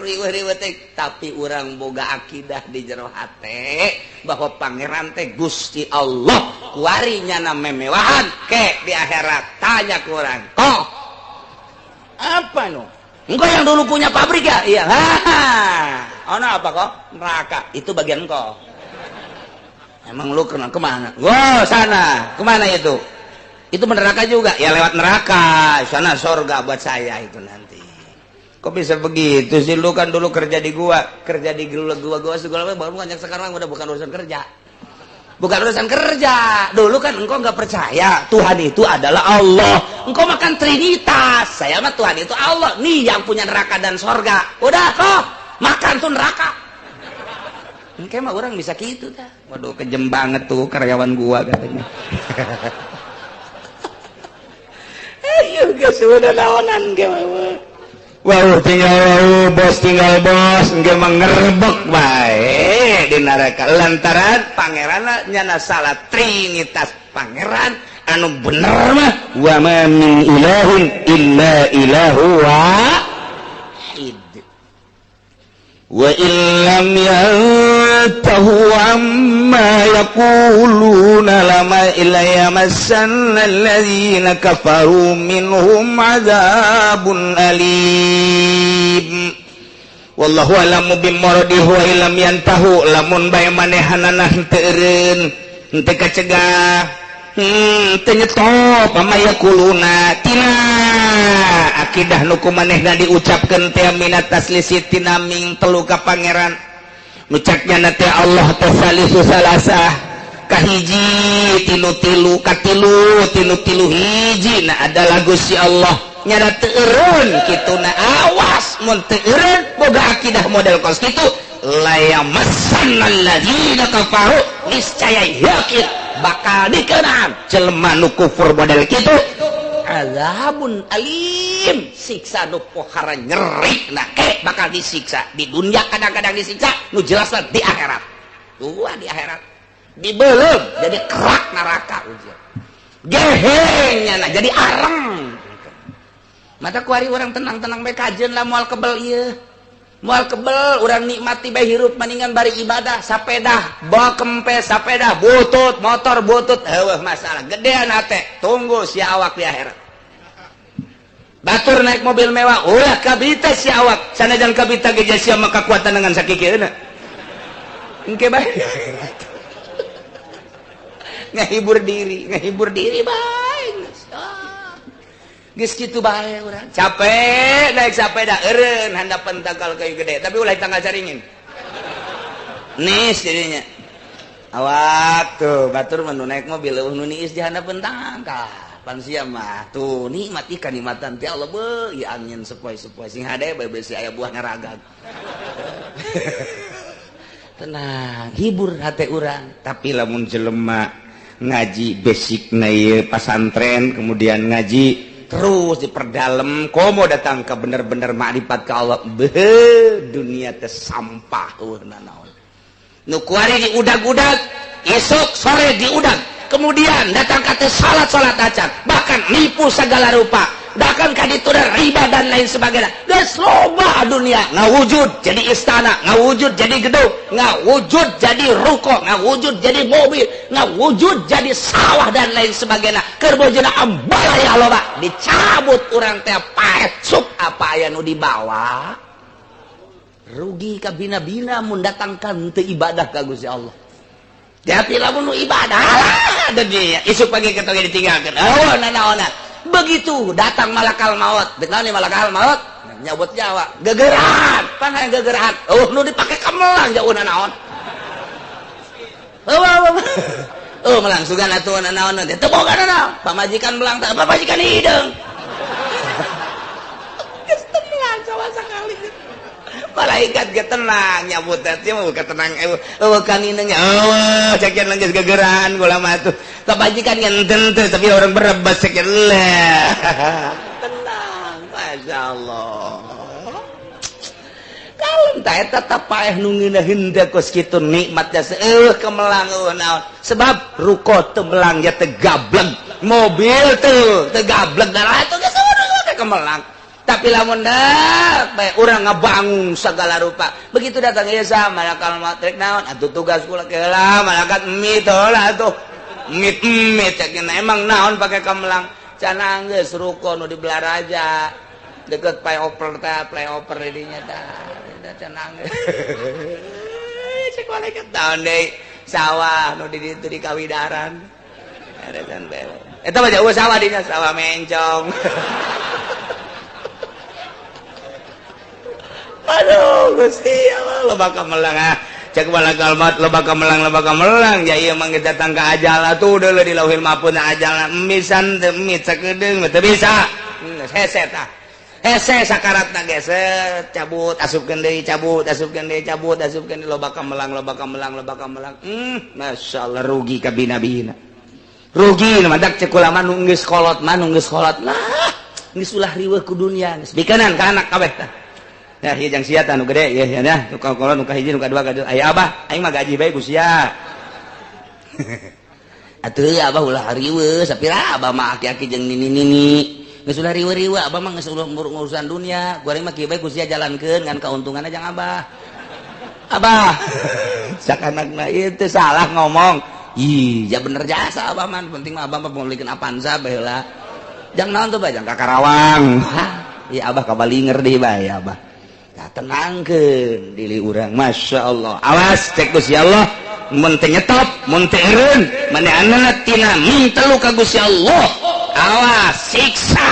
riweuh riweuh teh, tapi urang boga akidah di jero hate bahwa Pangeran teh Gusti Allah. Kuari nyana memewahan ke di akhirat, tanya ku urang, kok apa no? Engkau yang dulu punya pabrik ya? Iya. Oh, no, apa kok? Neraka. Itu bagian engkau. Emang lu kena kemana? Wow, sana. Kemana itu? Itu neraka juga. Ya lewat neraka. Sana sorga buat saya itu nanti. Kok bisa begitu sih? Lu kan dulu kerja di gua, kerja di gua gua gua segala baru banyak. Sekarang udah bukan urusan kerja. Bukan urusan kerja. Dulu kan engkau nggak percaya Tuhan itu adalah Allah. Engkau makan Trinitas. Saya mah Tuhan itu Allah. Nih yang punya neraka dan sorga. Udah kok makan tuh neraka. Engke mah orang bisa gitu dah. Waduh, kejem banget tuh karyawan gua katanya. Ayo geus udah naonan ge. Wow, tinggal wow, bos tinggal bos, engke mah ngerebek bae di neraka lantaran pangeran nyana salah trinitas. Pangeran anu bener mah wa ma min ilahun illa ilahu wahid. Wa illam yantahu amma yaquluna lama illa yamassanna alladzina kafaru minhum adzabun alim. Wallahu a'lamu bimuradihi. Wa illam yantahu, lamun bae manehanana henteu eureun, henteu kacegah, teu nyetop, amma yaquluna, tina akidah nu ku manehna diucapkeun teh, minat taslisi, tina ming telu ka pangeran, nu cek nyana teh Allah teh salisu salasah, kahiji tinu tilu, katilu tinu tilu hiji, nah adalah Gusti Allah, nyana teu eureun kitu na. Awas mun teu eureun boga akidah model kos kitu, layamassanna alladzina kafaru, niscaya yakin bakal dikenaan jelema nu kufur model kitu, azabun alim, siksa nu pohara nyeri. Nah, ke bakal disiksa di dunia, kadang-kadang disiksa nu jelas di akhirat dua, di akhirat dibelum jadi kerak neraka ujian gehengnya, nah jadi areng mata. Kuari orang tenang-tenang bae, kajen lah, moal kebel ieu, moal kebel. Urang nikmati bae hirup, mendingan bari ibadah. Sepeda bawa kempes, sepeda butut, motor butut, heueuh masalah gedean hate, tunggu si awak di akhirat. Batur naik mobil mewah, ulah kabita si awak, sanajan kabita ge sia mah kakuatan dengan sakikieuna. Engke bae ngahibur diri, ngahibur diri bae. Geus kitu bae urang. Capek naik sepeda, eureun handapan tangkal kayu gede, tapi ulah tangkal caringin. Nis jadinya. Awak tuh batur mah nu naik mobil eueuh nu niis di handapeun tangkal. Pan sia mah tuh nikmat ikan nikmatan ti Allah beuh, ieu angin sepoi-sepoi sing hade bae besi aya buah ngaragag. Tenang, hibur hate urang. Tapi lamun jelema ngaji basic na ieu pasantren, kemudian ngaji terus diperdalam, komo datang ke bener-bener makrifat ke Allah, beuh, dunia teh sampah, eueuh nanaon. Nu kuari diudag-udag, esok sore diudag, kemudian datang ke teh salat-salat acan, bahkan nipu segala rupa, bahkan kaditu riba dan lain sebagainya. Geus loba dunia ngawujud jadi istana, ngawujud jadi gedung, ngawujud jadi ruko, ngawujud jadi mobil, ngawujud jadi sawah dan lain sebagainya. Keur bojona ambalaya loba, dicabut urang teh paet sup, apa aya nu dibawa? Rugi kabina-bina mun datangkan teu ibadah ka Gusti Allah. Tapi lamun nu ibadah dunia isuk pagi ketemu ditinggalkeun, oh nanaonan. Begitu datang malakal maut, dek naon malakal maut nyabut nyawa, gegeran pan hayang gegeran, oh nu dipake kemelang jauh naon. Oh, oh, oh, oh melang sugan atuh naon teh teu boga naon, pamajikan melang teh pamajikan hideung. Geus tenang sama sekali. Malaikat ge tenang nyabut teh mah tenang, eueuh kaninanya, eueuh cekian geus gegeran kula mah tuh. Kebajikan ngenten teh, tapi orang berebas cekian lah tenang. Masya Allah, kalem tah eta tetep paeh nu ngeunaheun teh kos kitu nikmatnya eueuh kemelang, eueuh naon, sebab ruko teu melang ya teu gableng, mobil teu teu gableng, darah atuh geus kemelang. Tapi lamun dak bae urang ngabangun segala rupa, begitu datang ya sama malakal maut rek naon atuh tugas kula heula malaikat mit heula atuh mit mit cek emang naon pake kamelang cenah geus ruko nu di Belaraja deket flyover teh, flyover di dinya tah cenah geus cek malaikat naon deui sawah nu di ditu di Kawidaran eresan eta mah jauh sawah dinya sawah mencong. Aduh Gusti Allah loba kamelang ah cek malakal maut loba kamelang ya ieu mah datang ka ajal atuh deuleu di lauhil mahfuz ajal misan teu mit sakedeung teu bisa hese tah hese sakaratna ge cabut asupkeun deui cabut asupkeun deui cabut asupkeun deui loba kamelang loba kamelang loba kamelang. Masyaallah rugi ka bina-bina rugi madak cek ulama nu geus kolot mah nu geus kolot lah geus ulah riweuh ku dunya geus bikenan ka anak kabeh tah. Ya, ieu jang sia tah nu gede ya ya nu ka kolot nu ka hiji nu ka dua ka aya abah aing mah gaji bae ku sia. Atuh ya abah ulah riweuh sapira abah mah aki-aki jeung nini-nini geus ulah riweuh-riweuh abah mah geus ulah urusan dunia goreng mah kieu bae ku sia jalankeun ngan kauntunganna jang abah. Abah sakanakna ieu teh salah ngomong. Ih, ya bener jasa abah mah penting mah abah mah pemilikeun Avanza bae heula. Jang naon tuh bae jang ka Karawang. Iya abah kabalinger deui bae abah. Nah, tenangkeun diri urang Masya Allah awas cek Gusti Allah mun teu nyetop mun teu eureun manehanna tina mintelu ka Gusti Allah awas siksa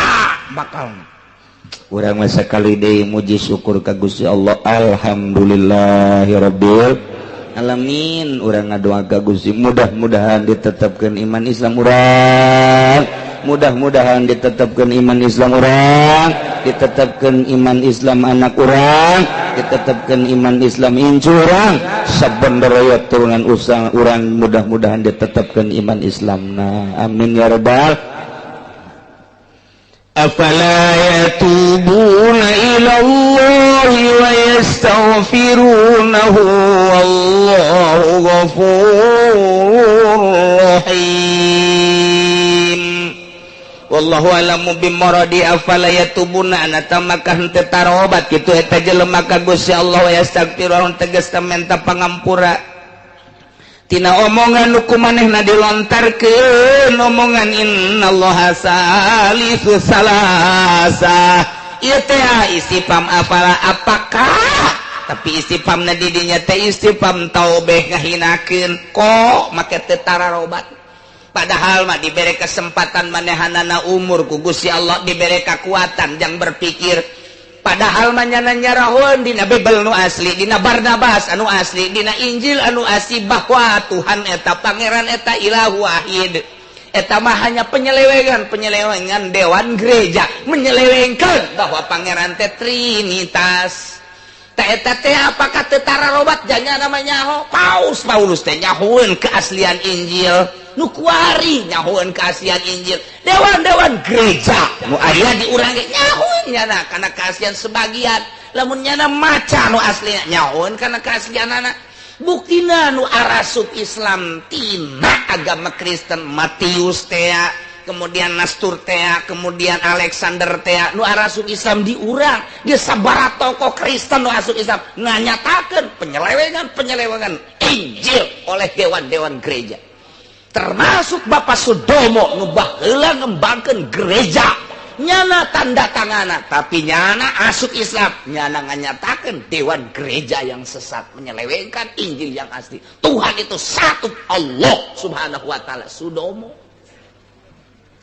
bakal urang mah sakali deui muji syukur ka Gusti Allah alhamdulillahirabbil alamin urang ngadoa ka Gusti mudah-mudahan ditetapkeun iman Islam urang mudah-mudahan ditetapkan iman Islam urang ditetapkan iman Islam anak urang ditetapkan iman Islam incu urang sabenderaya turunan usang urang mudah-mudahan ditetapkan iman Islam nah amin ya rabbal afala yatubuna ila Allahi wa yastaghfirunahu wallahu ghafurur rahim. Wallahu alamu bimaradi afala yatubuna anata maka henteu tarobat kitu eta jelema ka Gusti Allah wa yastaghfirun tegas menta pangampura tina omongan nu kumanehna dilontarkeun omongan innallaha salisu salasa ieu teh istifham afala apakah tapi istifhamna di dinya teh istifham taubeh ngahinakeun kok make teu tararobat. Padahal mah diberi kesempatan manehanana umur ku Gusti Allah diberi kekuatan jang berpikir. Padahal mah nyana nyarahoeun dina Bible nu asli, dina Barnabas anu asli, dina Injil anu asli bahwa Tuhan eta pangeran eta ilahu wahid. Eta mah hanya penyelewengan dewan gereja menyelewengkeun bahwa pangeran teh Trinitas. Teh eta teh apakah teu tararobat janya namanya nyaho Paus Paulus teh nyahoeun keaslian Injil. Nu kuari nyahoeun keaslian Injil dewan-dewan gereja nu aya di urang ge nyahoeun nyana kana keaslian sebagian lamun nyana maca nu aslinya nyahoeun kana keaslianana buktina nu arasup Islam tina agama Kristen Matius teh kemudian Nastur teh kemudian Alexander teh nu arasup Islam di urang dia sabaraha tokoh Kristen nu asup Islam nganyatakeun penyelewengan Injil oleh dewan-dewan gereja termasuk Bapak Sudomo nu baheula ngembangkeun gereja nyana tanda tangana tapi nyana asup Islam nyana nganyatakeun dewan gereja yang sesat menyelewengkan Injil yang asli Tuhan itu satu Allah Subhanahu wa taala Sudomo.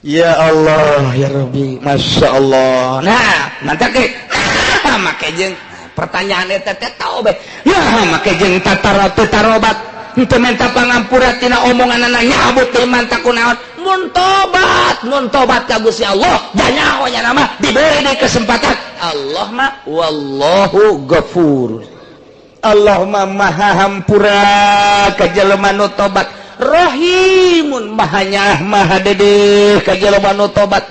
Ya Allah ya Rabbi Masya Allah. Nah mantap ke nah, make jeung pertanyaan eta teh tahu be nah make jeung tatara teu tarobat henteu menta pangampura tina omonganana nyabut teu manta kunaon mun tobat ka Gusti Allah janyaho nya mah diberi deui kesempatan Allah mah wallahu ghafur. Allah mah maha hampura ka jelema nu tobat rahimun maha nyaah maha dedeh ka jelema nu tobat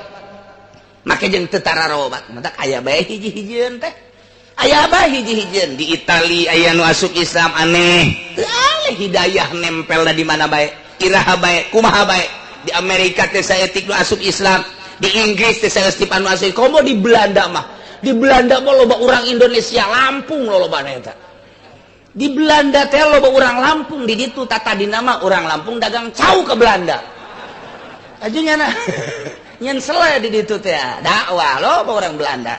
make jeung teu tararobat matak aya bae hiji-hijieun teh aya bae hiji-hijieun di Itali aya nu asup Islam aneh teu aleh hidayah nempelna di mana bae iraha bae kumaha bae di Amerika teh saeutik nu asup Islam di Inggris teh saeutik anu asup komo di Belanda mah Di Belanda mah loba urang Indonesia Lampung lolobana eta. Di Belanda teh loba urang Lampung di ditu tata dinama urang Lampung dagang cau ke Belanda. Aju nyana. Nyen sele di ditu teh dakwah loba urang Belanda.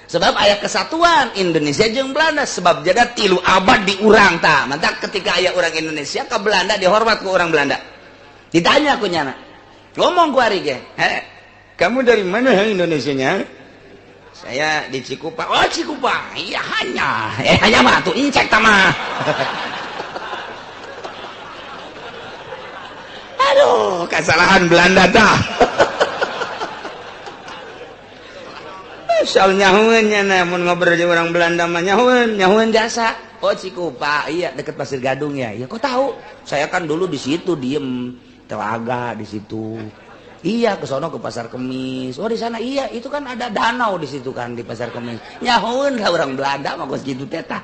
Sebab aya kesatuan Indonesia jeung Belanda sebab jaga 3 abad di urang tah. Mantak ketika aya urang Indonesia ke Belanda dihormat ku urang Belanda. Ditanya ku nyana. Ngomong ku ari ge, "He, kamu dari mana Indonesianya?" Saya di Cikupa. Oh, Cikupa. Iya hanya. Hanya mah tuh incek tama. Aduh, kesalahan Belanda tah. Soal nyahueun nya mun ngobrol jeung orang Belanda mah nyahueun, nyahueun jasa. Oh, Cikupa. Iya, deket Pasir Gadung ya. Ya kok tahu? Saya kan dulu di situ diem, telaga di situ. Iya, ke sono ke Pasar Kemis. Oh, di sana iya, itu kan ada danau di situ kan di Pasar Kemis. Nyahueun lah orang Belanda mah geus kitu teh tah.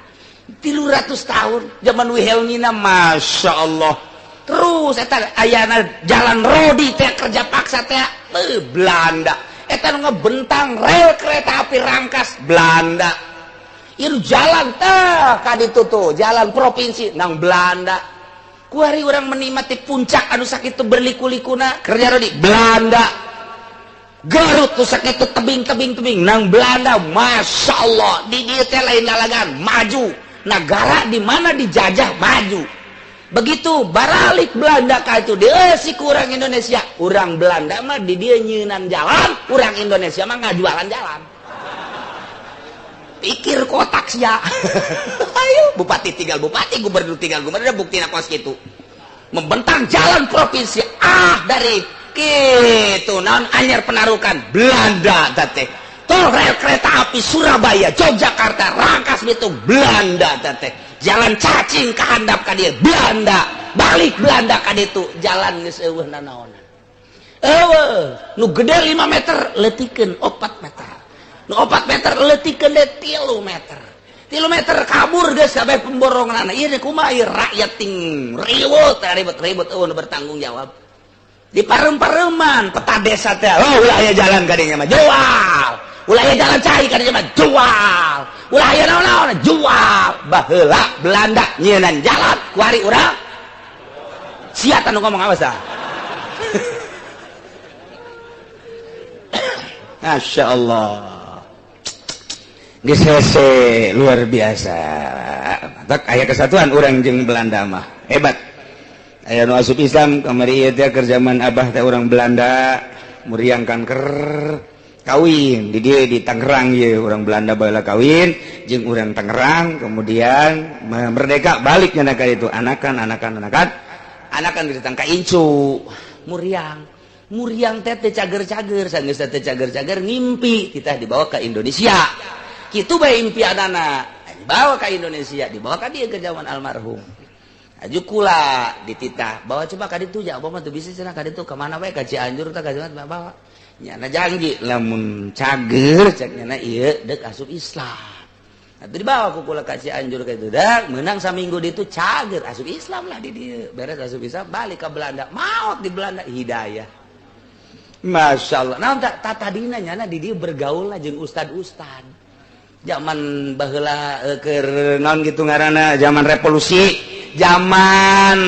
300 tahun zaman Wilhelmina, Masya Allah. Terus eta ayana jalan rodi teh kerja paksa teh Belanda. Eta nu ngebentang rel kereta api Rangkas Belanda. Ieu jalan teh ka ditu tuh, jalan provinsi nang Belanda. Kuari urang menikmati puncak anu sakitu berliku-likuna kerja rodi Belanda. Garut tuh sakitu tebing-tebing-tebing nang Belanda. Masya Allah, di dieu teh lain lalagan maju. Negara di mana dijajah maju. Begitu baralik Belanda ka itu dia si kurang Indonesia. Urang Belanda mah di dia nyeunan jalan, urang Indonesia mah ngajualan jalan. Pikir kotak sia. Ayo bupati tinggal bupati, gubernur tinggal gubernur, buktina kos kitu. Membentang jalan provinsi ah dari kitu naon anyar penarukan Belanda teh. Tol rel kereta api Surabaya, Yogyakarta, Rangkas Bitung Belanda teh. Jalan cacing kehandap ka dieu Belanda, balik Belanda ka ditu jalan geus eueuh nanaonan. Eueuh, nu gede 5 meter leutikeun 4 meter. Nu 4 meter leutikeun deui 3 meter. 3 meter kabur geus kabeh pemboronganna. Ieu kumaha ieu rakyat ting ribut ribut-ribut eueuh nu bertanggung jawab. Di parem-pareman peta desa teh, oh ulah aya jalan ka dinya mah jual. Ulah aya jalan cai ka dinya mah jual. Ulah aya naon-naon jual. Baheula Belanda nyieunnan jalan kuari urang. Sia tanu ngomong awas dah. Masya Allah. Geus hese luar biasa. Matak aya kesatuan urang jeung Belanda mah. Hebat. Aya nu asup Islam kamari ieu teh keur zaman abah teh urang Belanda muriang kanker kawin di dieu di Tangerang ieu urang Belanda baheula kawin jeung urang Tangerang kemudian merdeka balik nya ka ditu anakan anakan anakan anakan ditang ka incu muriang muriang teh teh cager-cager sanggeus teh cager-cager ngimpi kita dibawa ke Indonesia kitu bae impianana dibawa ke Indonesia dibawa ka dieu ke zaman almarhum aju kula dititah bawa coba ka ditu ja abah mah teu bisa cenah ka ditu ka mana bae ka Cianjur tah ka mana bawa nyana janji lamun cager cek nyana ieu deuk asup Islam atuh dibawa ku kula ka Cianjur ka itu dak meunang saminggu ditu cager asup Islam lah di dieu beres asup Islam balik ka Belanda maot di Belanda hidayah Masya Allah naon tak tadina nyana di dieu bergaul lah jeung ustad-ustad zaman baheula keur naon kitu ngaranna zaman revolusi zaman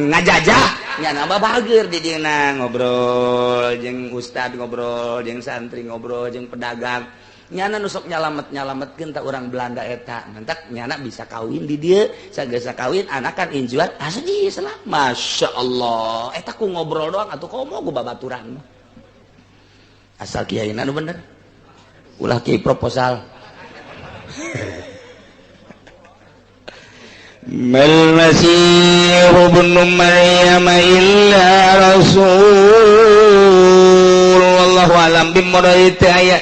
ngajajah nya nambah bager di dina ngobrol jeung ustad ngobrol jeung santri ngobrol jeung pedagang nyana nu sok nyalamet-nyalametkeun ta urang Belanda eta mantak nyana bisa kawin di dieu sagesa kawin anakan injuan asli Islam Masya Allah eta ku ngobrol doang atuh komo ku babaturan asal kiai nu bener ulah kiai proposal. Mal Masih ibnu Maryam illa rasul wallahu alam bimuradi ayat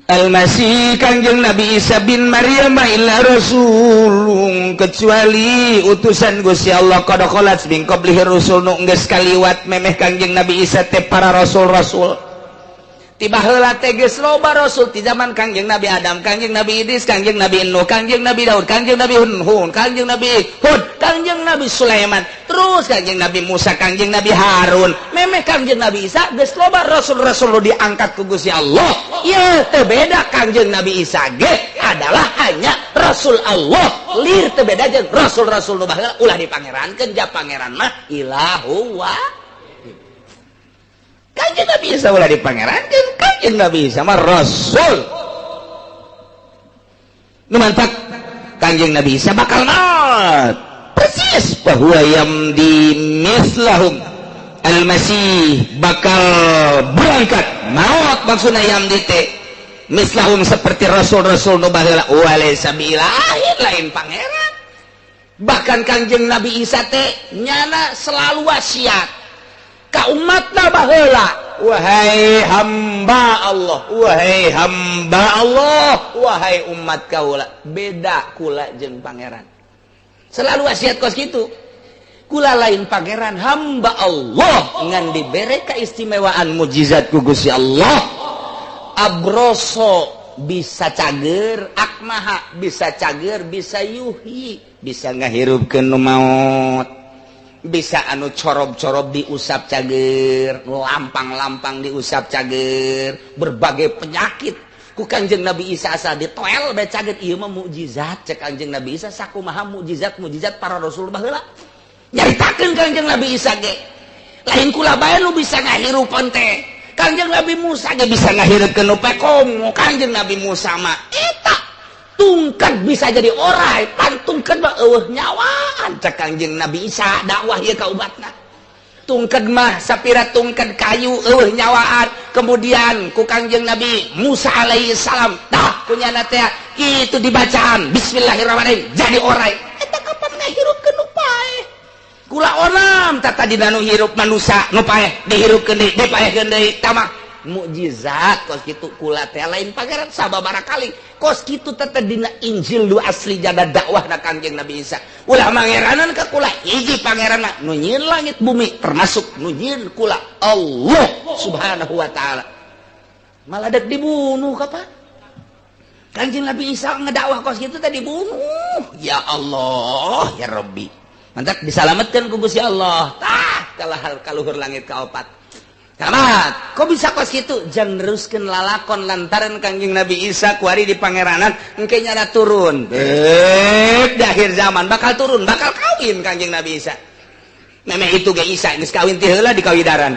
Al-Masih Kangjeng Nabi Isa bin Maryam illa rasulun kecuali utusan Gusti Allah qad khalat min qablihi rusul nu geus kaliwat memeh Kangjeng Nabi Isa teh para rasul-rasul. Tiba heula teh geus loba rasul di zaman Kangjeng Nabi Adam, Kangjeng Nabi Idris, Kangjeng Nabi Nuh, Kangjeng Nabi Daud, Kangjeng Nabi Hun, Kangjeng Nabi Hud, Kangjeng Nabi Sulaiman, terus Kangjeng Nabi Musa, Kangjeng Nabi Harun, memeh Kangjeng Nabi Isa geus loba rasul-rasul nu diangkat ku Gusti Allah. Ieu teu beda Kangjeng Nabi Isa ge adalah hanya rasul Allah. Lir teu beda jeung rasul-rasul nu baheula, ulah dipangerankeun, ja pangeran mah ilahu wa Kanjeng Nabi Isa ulah dipangerankeun, Kanjeng Nabi Isa mah rasul. Nu mantak Kanjeng Nabi Isa bakal maut. Persis bahwa yamdi mislahum al-masih bakal berangkat maut, maksudna yamdi teh mislahum seperti rasul-rasul nu baheula, walaysa biilahin, lain pangeran. Bahkan Kanjeng Nabi Isa teh nyana selalu wasiat ka umatna baheula, wahai hamba Allah, wahai hamba Allah, wahai umat kaula, beda kula jeung pangeran. Selalu wasiat kos kitu, kula lain pangeran, hamba Allah ngan dibere keistimewaan mujizat ku Gusti Allah. Abroso bisa cager, akmaha bisa cager, bisa yuhyi, bisa ngahirupkeun nu maot, bisa anu corob-corob diusap cager, lampang-lampang diusap cager, berbagai penyakit ku Kangjeng Nabi Isa asa ditoel bae cager. Ieu mah mukjizat cek Kangjeng Nabi Isa, sakumaha mukjizat-mukjizat para rasul baheula. Nyaritakeun Kangjeng Nabi Isa ge lain kula bae nu bisa ngahirupan teh, Kangjeng Nabi Musa ge bisa ngahirupkeun nu komo Kangjeng Nabi Musa mah eta tungkat bisa jadi orai, pantungkeun mah eueuh nyawaan. Cek Kangjeng Nabi Isa dakwah ieu ka umatna, tungkat mah sapira tungkat kayu eueuh nyawaan. Kemudian ku Kangjeng Nabi Musa alaihi salam tah kunyana teh kitu dibacaan bismillahirrahmanirrahim jadi orai. Eta kapan ngahirupkeun nu paeh? Kula onam tah tadi nu hirup manusia nu paeh dihirupkeun deui, dipaehkeun deui, tamah mukjizat kos kitu. Kula teh lain pangeran, sababaraha kali kos kitu teh dina Injil nu asli jada dakwah na Kangjeng Nabi Isa. Ulah mangeranan ka kula, hiji pangeran mah nu nyieun langit bumi, termasuk nu nyieun kula, Allah Subhanahu wa taala. Malah dek dibunuh kapan Kangjeng Nabi Isa ngedakwah kos kitu teh dibunuh. Ya Allah ya Rabbi, mantak disalametkeun ku Gusti Allah tah kalah kaluhur langit kaopat. Selamat. Kok bisa kos kitu? Jang neruskeun lalakon lantaran Kangjeng Nabi Isa kuari di pangeranan engke nyana turun. Bek di akhir zaman bakal turun, bakal kawin Kangjeng Nabi Isa. Memeh itu ge Isa geus kawin ti heula di kawidaran.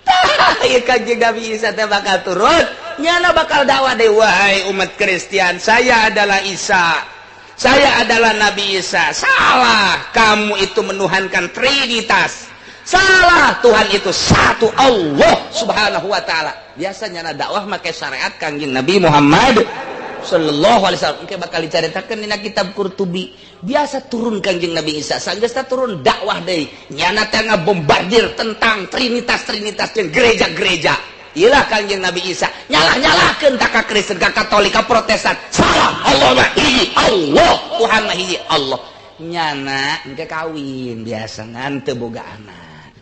Tah, ieu Kangjeng Nabi Isa teh bakal turun, nyana bakal dakwah deui, wahai umat Kristian, saya adalah Isa. Saya adalah Nabi Isa. Salah, kamu itu menuhankan Trinitas. Salah, Tuhan itu satu, Allah Subhanahu wa taala. Biasanya na dakwah make syariat Kangjeng Nabi Muhammad sallallahu alaihi wasallam. Engke bakal dicaritakeun dina kitab Qurtubi. Biasa turun Kangjeng Nabi Isa, sanggeus turun dakwah deui. Nyana teh ngabombardir tentang Trinitas-trinitas jeung gereja-gereja. Iyalah Kangjeng Nabi Isa nyalah-nyalahkeun ka Kristen, ka Katolik, ka Protestan. Salah, Allah mah hiji, Allah Tuhan mah hiji Allah. Nyana engke kawin biasa ngan teu boga anak.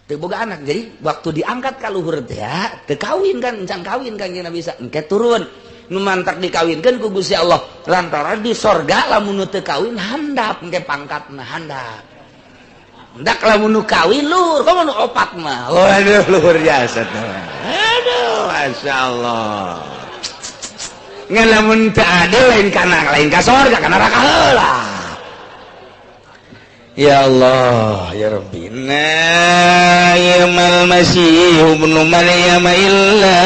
Teu boga anak. Jadi waktu diangkat ka luhur teh teu kawin kan, encan kawin Kangjeng Nabi Isa. Engke turun nu mantak dikawinkeun ku Gusti Allah lantaran di sorga lamun nu teu kawin handap, engke pangkatna handap. Ndak lamun nu kawin luhur, komo nu opat mah. Waduh, luhur jasa teh. Aduh, masyaallah. Ngan lamun teu adil lain kana lain ka sorga, ka neraka heula. Ya Allah, ya Rabbi. Na yamal Masih ibnu Maryam illa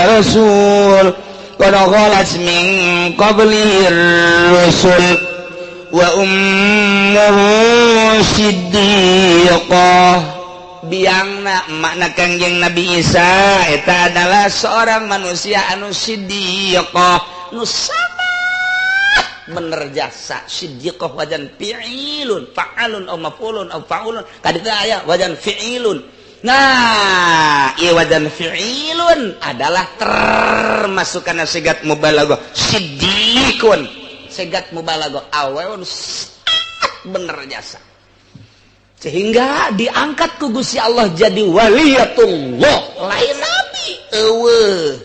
rasul qad khalat min qablihi rusul wa ummuhu siddiqah. Biangna makna Kangjeng Nabi Isa eta adalah seorang manusia anu siddiqah, nu sangat bener jasa. Siddiqah wajan fi'ilun, fa'alun aw maf'ulun aw fa'ulun, kaditu aya wajan fi'ilun. Nah, ieu wajan fi'ilun adalah termasuk kana sigat mubalaghah. Siddiqun sigat mubalaghah, aweun bener jasa. Sehingga diangkat ku Gusti Allah jadi waliyatullah, lain nabi. Eueuh.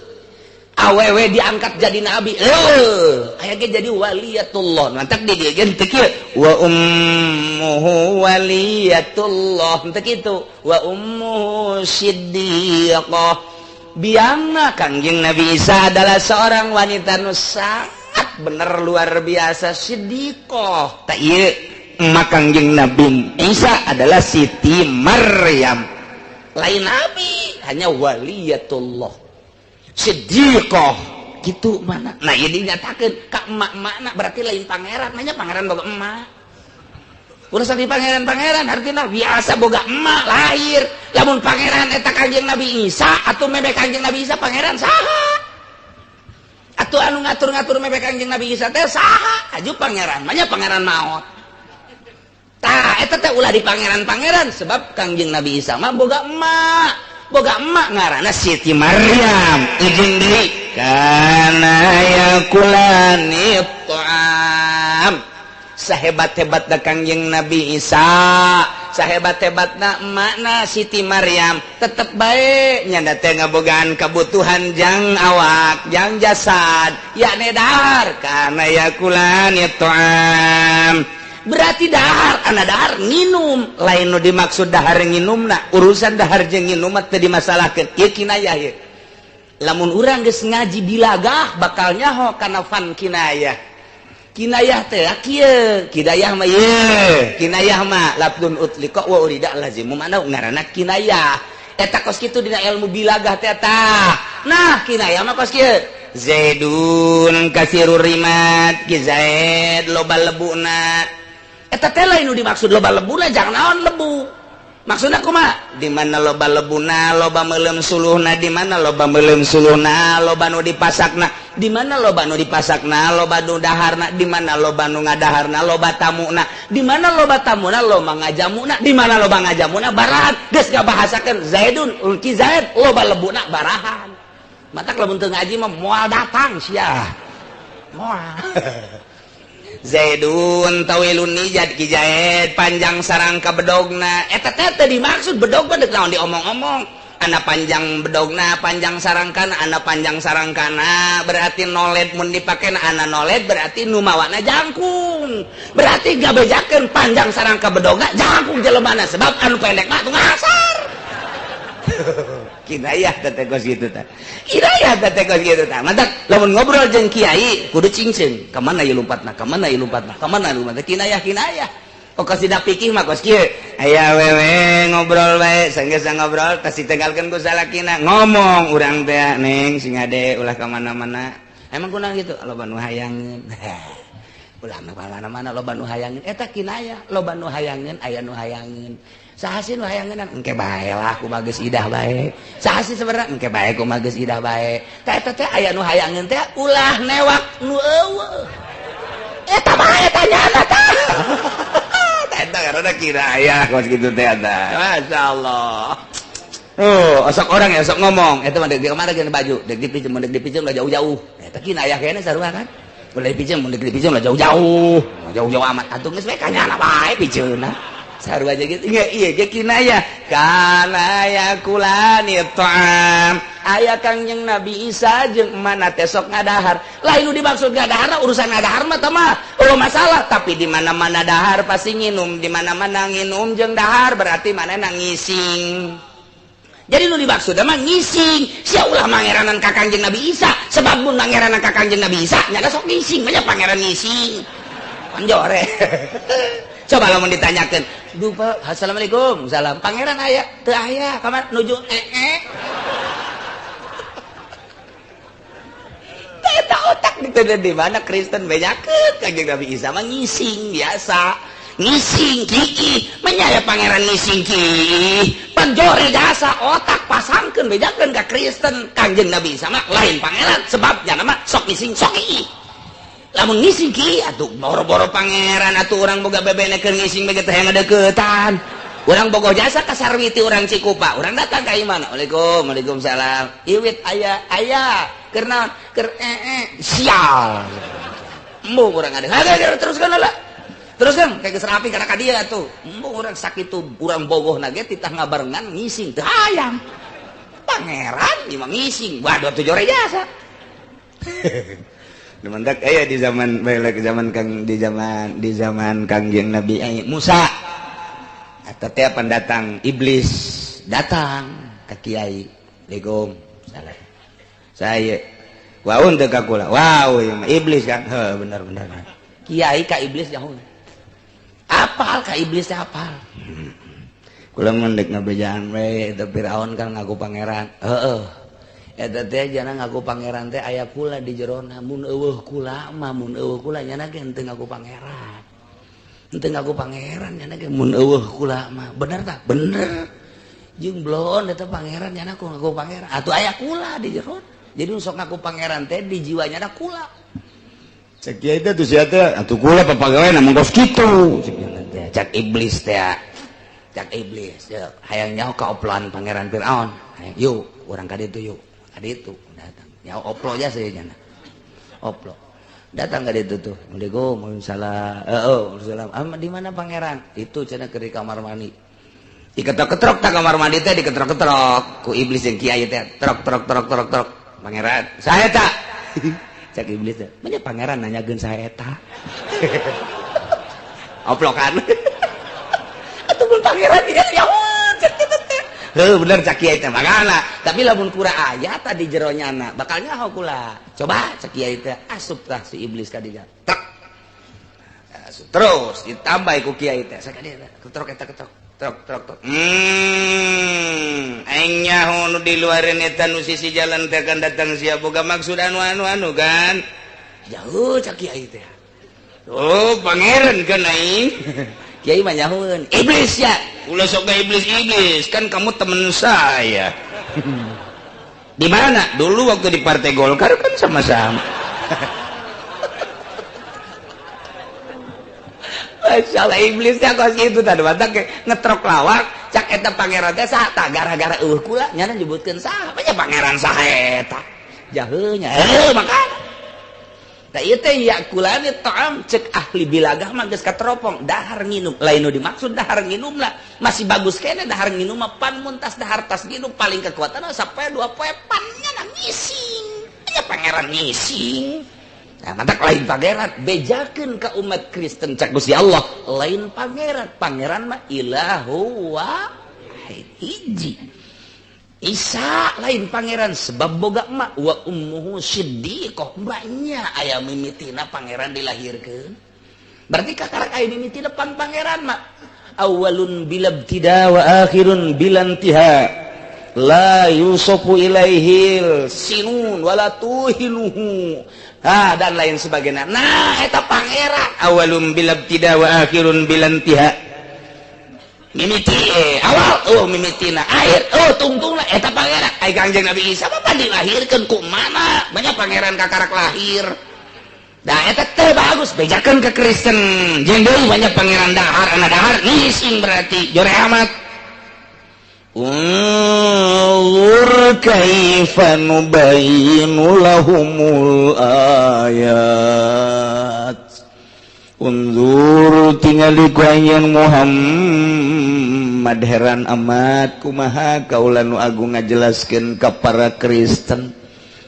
Awewe diangkat jadi nabi. Eueuh, aya ge jadi waliyatullah. Mantak di dieu ge teu kieu wa ummuhu waliyatullah, teu kitu. Wa ummuhu siddiqah. Biangna Kangjeng Nabi Isa adalah seorang wanita nu sangat bener luar biasa siddiqah. Tak ieu emak Kangjeng Nabi Isa adalah Siti Maryam. Lain nabi, hanya waliyatullah. Siddiqah gitu mana. Nah, ini dinyatakeun ka emak-emakna berarti lain pangeran, nanya pangeran boga emak. Urusan di pangeran-pangeran artinya biasa boga emak lahir. Lamun pangeran eta Kangjeng Nabi Isa atau meme Kangjeng Nabi Isa pangeran saha? Atau anu ngatur-ngatur meme Kangjeng Nabi Isa teh saha? Aju pangeran, manya pangeran maot. Tah eta teh ulah di pangeran-pangeran sebab Kangjeng Nabi Isa mah boga emak. Boga emak ngaranna Siti Maryam. Ijin deui kana yakulani ta'am. Sahebat-hebatna Kangjeng Nabi Isa, sahebat-hebatna emakna Siti Maryam, tetep bae nyanda teh ngabogaan kebutuhan jang awak, jang jasad, yakni dahar kana yakulani ta'am. Berarti dahar, ana dahar nginum, lain nu dimaksud dahar nginumna, urusan dahar jeung nginum mah teu dimasalahkeun. Ieu kinayah ieu. Lamun urang geus ngaji bilagah bakal nyaho kana fan kinayah. Kinayah teh kieu, kinayah mah ieu, kinayah mah lafdzun utliqa wa urida lazimu mana ngaranna kinayah. Eta kos kitu dina ilmu bilagah teh tah. Nah, kinayah mah kos kieu. Zaidun kasirur rimat, ki Zaid loba lebuna. Eta teh lain nu dimaksud loba lebuna, jangan naon lebu. Maksudna kumaha? Di mana loba lebuna, loba meuleum suluhna, di mana loba meuleum suluhna, loba nu dipasakna, di mana loba nu dipasakna, loba nu daharna, di mana loba nu ngadaharna, loba tamuna, di mana loba tamuna, loba ngajamuna, di mana loba ngajamuna, barahan. Geus ngabahasakeun Zaidun, ki Zaid loba lebuna barahan. Matak lamun teu ngaji mah moal datang sia. Moal. Zaidun tawilun nijad ki Zaid panjang sarangka bedogna. Eta teh teu dimaksud bedog mah deuk naon diomong-omong. Ana panjang bedogna, panjang sarangkana, ana panjang sarangkana berarti noled mun dipake ana noled berarti nu mawana jangkung. Berarti gabejakeun panjang sarangka bedogna jangkung jelemana sebab anu pendek mah tuh ngasar. Kinayah teh kos kitu tah. Kinayah teh kos kitu tah. Mantak lamun ngobrol jeung kiai kudu cingceung. Ka mana ieu lompatna? Ka mana ieu lompatna? Ka mana ieu lompatna? Kinayah kinayah. Oh kos dina fikih mah kos kieu. Aya wewe ngobrol bae, sanggeus ngobrol tas ditinggalkeun ku salakina. Ngomong urang teh neng sing ade ulah ka mana-mana. Emang kunaon kitu? Loba nu hayangeun. Ulah ka mana-mana loba nu hayangeun. Eta kinayah, loba nu hayangeun, aya nu hayangeun. Saha sih nu hayangeun? Engke bae lah kumaha geus idah bae. Saha sih sebenarnya? Engke bae kumaha geus idah bae. Tah eta teh aya nu hayangeun teh ulah newak nu eueuh. Eta bae tanyana tah. Eta karena kinayah kos kitu teh eta. Masyaallah. Oh, osok orang ya sok ngomong. Eta mah deuk di kamana geus baju, deuk dipinjem, deuk dipinjem lah jauh-jauh. Eta kinayah kene sarua kan. Ulah dipinjem, deuk dipinjem lah jauh-jauh. Jauh-jauh amat atuh geus we kanyana bae pijeunna. Sarua aja gitu. Iya, iya ge kinayah. Kana yakulani ta'am. Aya Kangjeng Nabi Isa jeung mana teh sok ngadahar. Lain nu dimaksud ngadahar urusan ngadahar mah teh mah eueuh masalah, tapi di mana-mana dahar pasti nginum, di mana-mana nginum jeung dahar berarti manehna ngising. Jadi nu dimaksud mah ngising. Sia ulah mangeranan ka Kangjeng Nabi Isa, sebab mun mangeranan ka Kangjeng Nabi Isa nya sok ngising, mah pangeran ngising. Panjore. Coba lamun ditanyakeun, "Duh, Pak, assalamualaikum." Salam. Pangeran aya? Teu aya, kamar nuju ee. Eta otak di mana Kristen bejakeun Kangjeng Nabi Isa mah ngising biasa. Ngising kiki, menyaya pangeran ngising ki. Panjore jasa otak pasangkeun bejakeun ka Kristen Kangjeng Nabi Isa mah lain pangeran sebab nya mah sok ngising sok ki. Lamun ngising ki atuh boro-boro pangeran atuh urang boga bebene keur ngising bae teh ngadeukeutan. Urang bogoh jasa ka Sarwiti urang Cikupa, urang datang ka imana. Waalaikum, waalaikumsalam. Iwit aya aya keur naon? Keur sial. Embung urang ada. Teruskeun lah. Terus kan kayak geus rapi kana ka dia tuh. Embung urang sakitu urang bogoh na ge titah ngabarengan ngising teu hayang. Pangeran ieu mah ngising. Waduh tuh jore jasa. Mendak aya di zaman balik zaman Kang di zaman Kangjeng Nabi Musa. Atau teh pendatang iblis datang ke kiai. Legong salah. Saya waun teu ka kula. Wow, ieu mah iblis kan. Heuh, bener bener. Kiai ka iblis jauh. Apal ka iblis teh apal. Kula mun dek ngabejaan we eta Firaun kan ngaku pangeran. Heeh. Eta teh jana ngaku pangeran teh aya kula di jerona, mun eueuh kula mah, mun eueuh kula nyana ge henteu ngaku pangeran. Henteu ngaku pangeran nyana ge mun eueuh kula mah. Bener tak? Bener. Jeung bloon eta pangeran nyana ku ngaku pangeran. Atuh aya kula di jerona. Jadi sok ngaku pangeran teh di jiwanya ada kula. Cek kiai teh tuh sia teh atuh kula papagawe namun kos kitu. Cek iblis teh. Cek iblis ya, hayang nyaho kaoploan pangeran Firaun. Hayang yuk urang ka ditu yuk. Ka ditu datang. Nyaho oplo aja sih nyana. Oplo. Datang ka ditu tuh. Assalamualaikum, salah. Heeh, salam. Ah, di mana pangeran? Itu cenah keur di kamar mandi. Diketrok-ketrok tak kamar mandi teh diketrok-ketrok ku iblis jeung kiai teh. Trok trok trok trok trok. Pangeran, saya tak. Cek iblis teh. Banyak pangeran nanyakeun saya eta. Oplokan. Atuh mun pangeran dia ya cek kitu teh. Heuh bener cek kiai teh makana. Tapi lamun kura aya tadi jero nyana bakal nyaho kula. Coba cek kiai teh asup tah si iblis ka dinya. Tek. Asup terus ditambah ku kiai teh. Sakadieu ketrok eta ketrok. Trok trok trok. Aing nyaho nu di luareun eta nu sisi jalan teh kan datang sia boga maksud anu anu anu kan. Jauh cek kiai teh. Oh, pangeran kan aing. Kiai mah nyahoeun, iblis ya. Ulah sok ka iblis-iblis, kan kamu temen saya. Di mana? Dulu waktu di Partai Golkar kan sama-sama. Masya Allah iblisnya kos gitu tadi batak ngetrok lawak cak eta pangeran teh saha tah gara-gara eueuh kula nyana nyebutkeun saha nya pangeran saha eta jaheunya heuh makana tah ieu teh yakulani ta'am cek ahli bilagah mah geus kateropong dahar nginum lain nu dimaksud dahar nginum lah masih bagus kene dahar nginum mah pan mun tas dahar tas nginum paling kekuatan sampai 2 poe pan nyana ngising nya pangeran ngising. Nah, mantak lain pangeran bejakeun ka umat Kristen cak Gusti Allah lain pangeran pangeran mah ilahu wahid hiji Isa lain pangeran sebab boga emak wa ummuhu siddiqah banyak aya mimitina pangeran dilahirkeun berarti kakarak aya mimitina pan pangeran mah awalun bilabtida wa akhirun bilantiha la yusofu ilaihil sinun wala tuhinuhu. Ah, dan lain sebagainya. Nah, eta pangeran awalum bilabtida wa akhirun bilantiha. Mimiti awal oh mimitina akhir oh tungtungna eta pangeran. Ai Kangjeng Nabi Isa mah pan dilahirkeun ku mana? Banyak pangeran kakarak lahir. Nah, eta teh bagus bejakeun ke Kristen. Jeung deui banyak pangeran dahar, ana dahar ngising berarti jore amat. Unzur kaifa nubayyinu lahumul ayat. Unzur tingali ku anjeun Muhammad heran amat kumaha kaula nu agung ngajelaskeun ka para Kristen,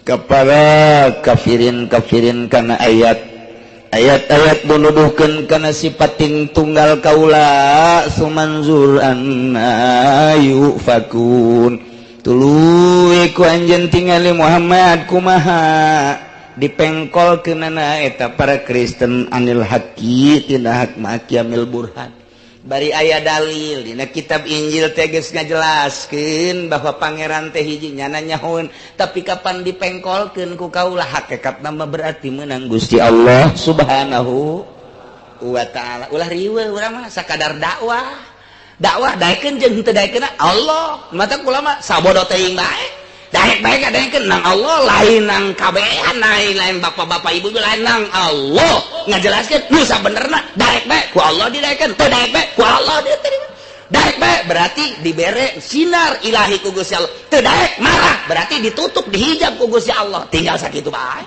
ka para kafirin-kafirin kana ayat. Ayat-ayat nuduhkeun kana sifatin tunggal kaula sumanzur anna yufakun. Tuluy ku anjeun tingali Muhammad kumaha dipengkolkeunana eta para Kristen anil haqi tina hak ma'qiyamil burhan. Bari aya dalil dina kitab Injil teh geus ngajelaskeun bahwa pangeran teh hiji nyana nyahoeun tapi kapan dipengkolkeun ku kaula hakikatna mah berarti meunang Gusti Allah Subhanahu wa taala. Ulah riweuh urang mah sakadar dakwah. Dakwah daekeun jeung henteu daekeun Allah. Mata kula mah sabodo teuing bae. Daek bae kadaekeun nang Allah lain nang kabehan lain bapak-bapak ibu lain nang Allah. Ngajelaskeun nu sabenerna daek bae ku Allah didaekeun teu daek bae ku Allah diterima. Daek bae berarti dibere sinar ilahi ku Gusti Allah. Teu daek marah berarti ditutup dihijab ku Gusti Allah. Tinggal sakitu bae.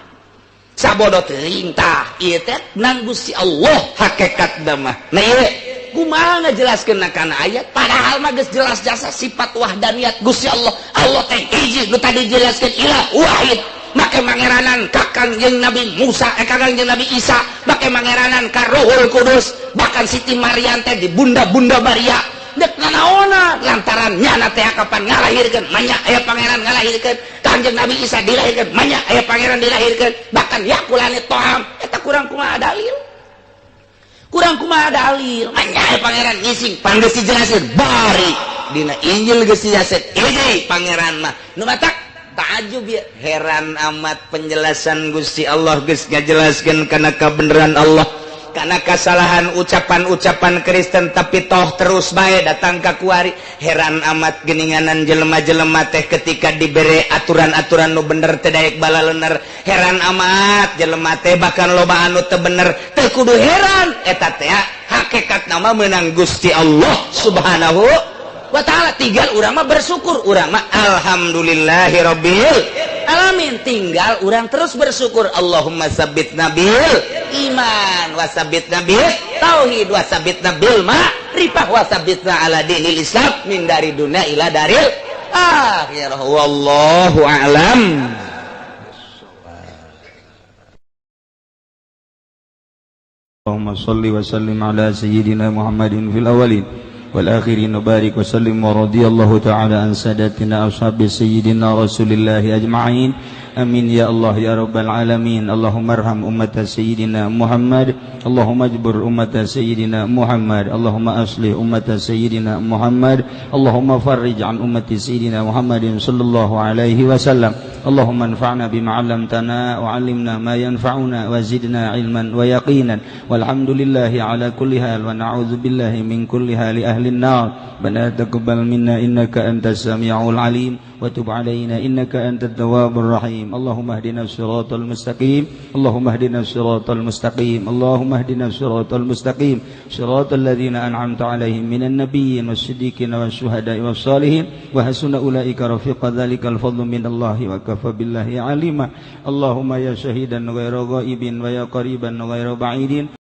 bodoh teuing tah ieu teh nang Gusti Allah hakikat mah. Nah ieu kumaha ngajelaskeun kana ayat padahal mah geus jelas jasa sifat wahdaniyat Gusti Allah. Allah teh hiji nu tadi dijelaskeun ilah wahid. Make mangeranan ka Kangjeng Nabi Musa, Kangjeng Nabi Isa, make mangeranan ka Ruhul Kudus, bahkan Siti Maryam teh di bunda-bunda Maria. Dek nanaona lantaran nyana teh kapan ngalahirkeun manya aya pangeran ngalahirkeun, Kangjeng Nabi Isa dilahirkeun manya aya pangeran dilahirkeun, bahkan yakulani toham eta kurang kumaha dalil. Kurang kumaha dalil manya aya pangeran ngising pan geus dijelasin bari dina Injil geus dijelasin hiji pangeran mah nu matak ta'ajub ya heran amat penjelasan Gusti Allah geus ngajelaskeun kana kabeneran Allah karena kesalahan ucapan-ucapan Kristen tapi toh terus bae datang ka kuari. Heran amat geninganan jelema-jelema teh ketika dibere aturan-aturan nu bener teh daek balalener. Heran amat jelema teh bahkan loba anu teu bener teu kudu heran eta teh hakikat nama menang Gusti Allah Subhanahu wa ta'ala. Tinggal urang mah bersyukur, urang mah alhamdulillahirabbil alamin, tinggal urang terus bersyukur. Allahumma sabbitna bil iman wa sabbitna bil tauhid wa sabbitna bil ma'rifah wa sabbitna ala dinil Islam min dari dunia ila daril akhirah. Wallahu a'lam. Allahumma salli wa sallim ala sayyidina Muhammadin fil awwalin والآخرين وبارك وسلم ورضي الله تعالى عن ساداتنا أصحاب سيدنا رسول الله أجمعين. آمين يا الله يا رب العالمين. اللهم ارحم أمة سيدنا محمد، اللهم اجبر أمة سيدنا محمد، اللهم أصلح أمة سيدنا محمد، اللهم فرج عن أمة سيدنا محمد صلى الله عليه وسلم. اللهم انفعنا بما علمتنا وعلمنا ما ينفعنا وزدنا علما ويقينا. والحمد لله على كل حال ونعوذ بالله من كل حال أهل النار. ربنا تقبل منا إنك أنت السميع العليم وتب علينا إنك أنت التواب الرحيم. اللهم اهدنا الصراط المستقيم، اللهم اهدنا الصراط المستقيم، اللهم اهدنا الصراط المستقيم، صراط الذين أنعمت عليهم من النبيين والصديقين والشهداء والصالحين وحسن أولئك رفيقا. ذلك الفضل من الله وكفى بالله عليما. اللهم يا شهيدا غير غائب ويا قريبا غير بعيد.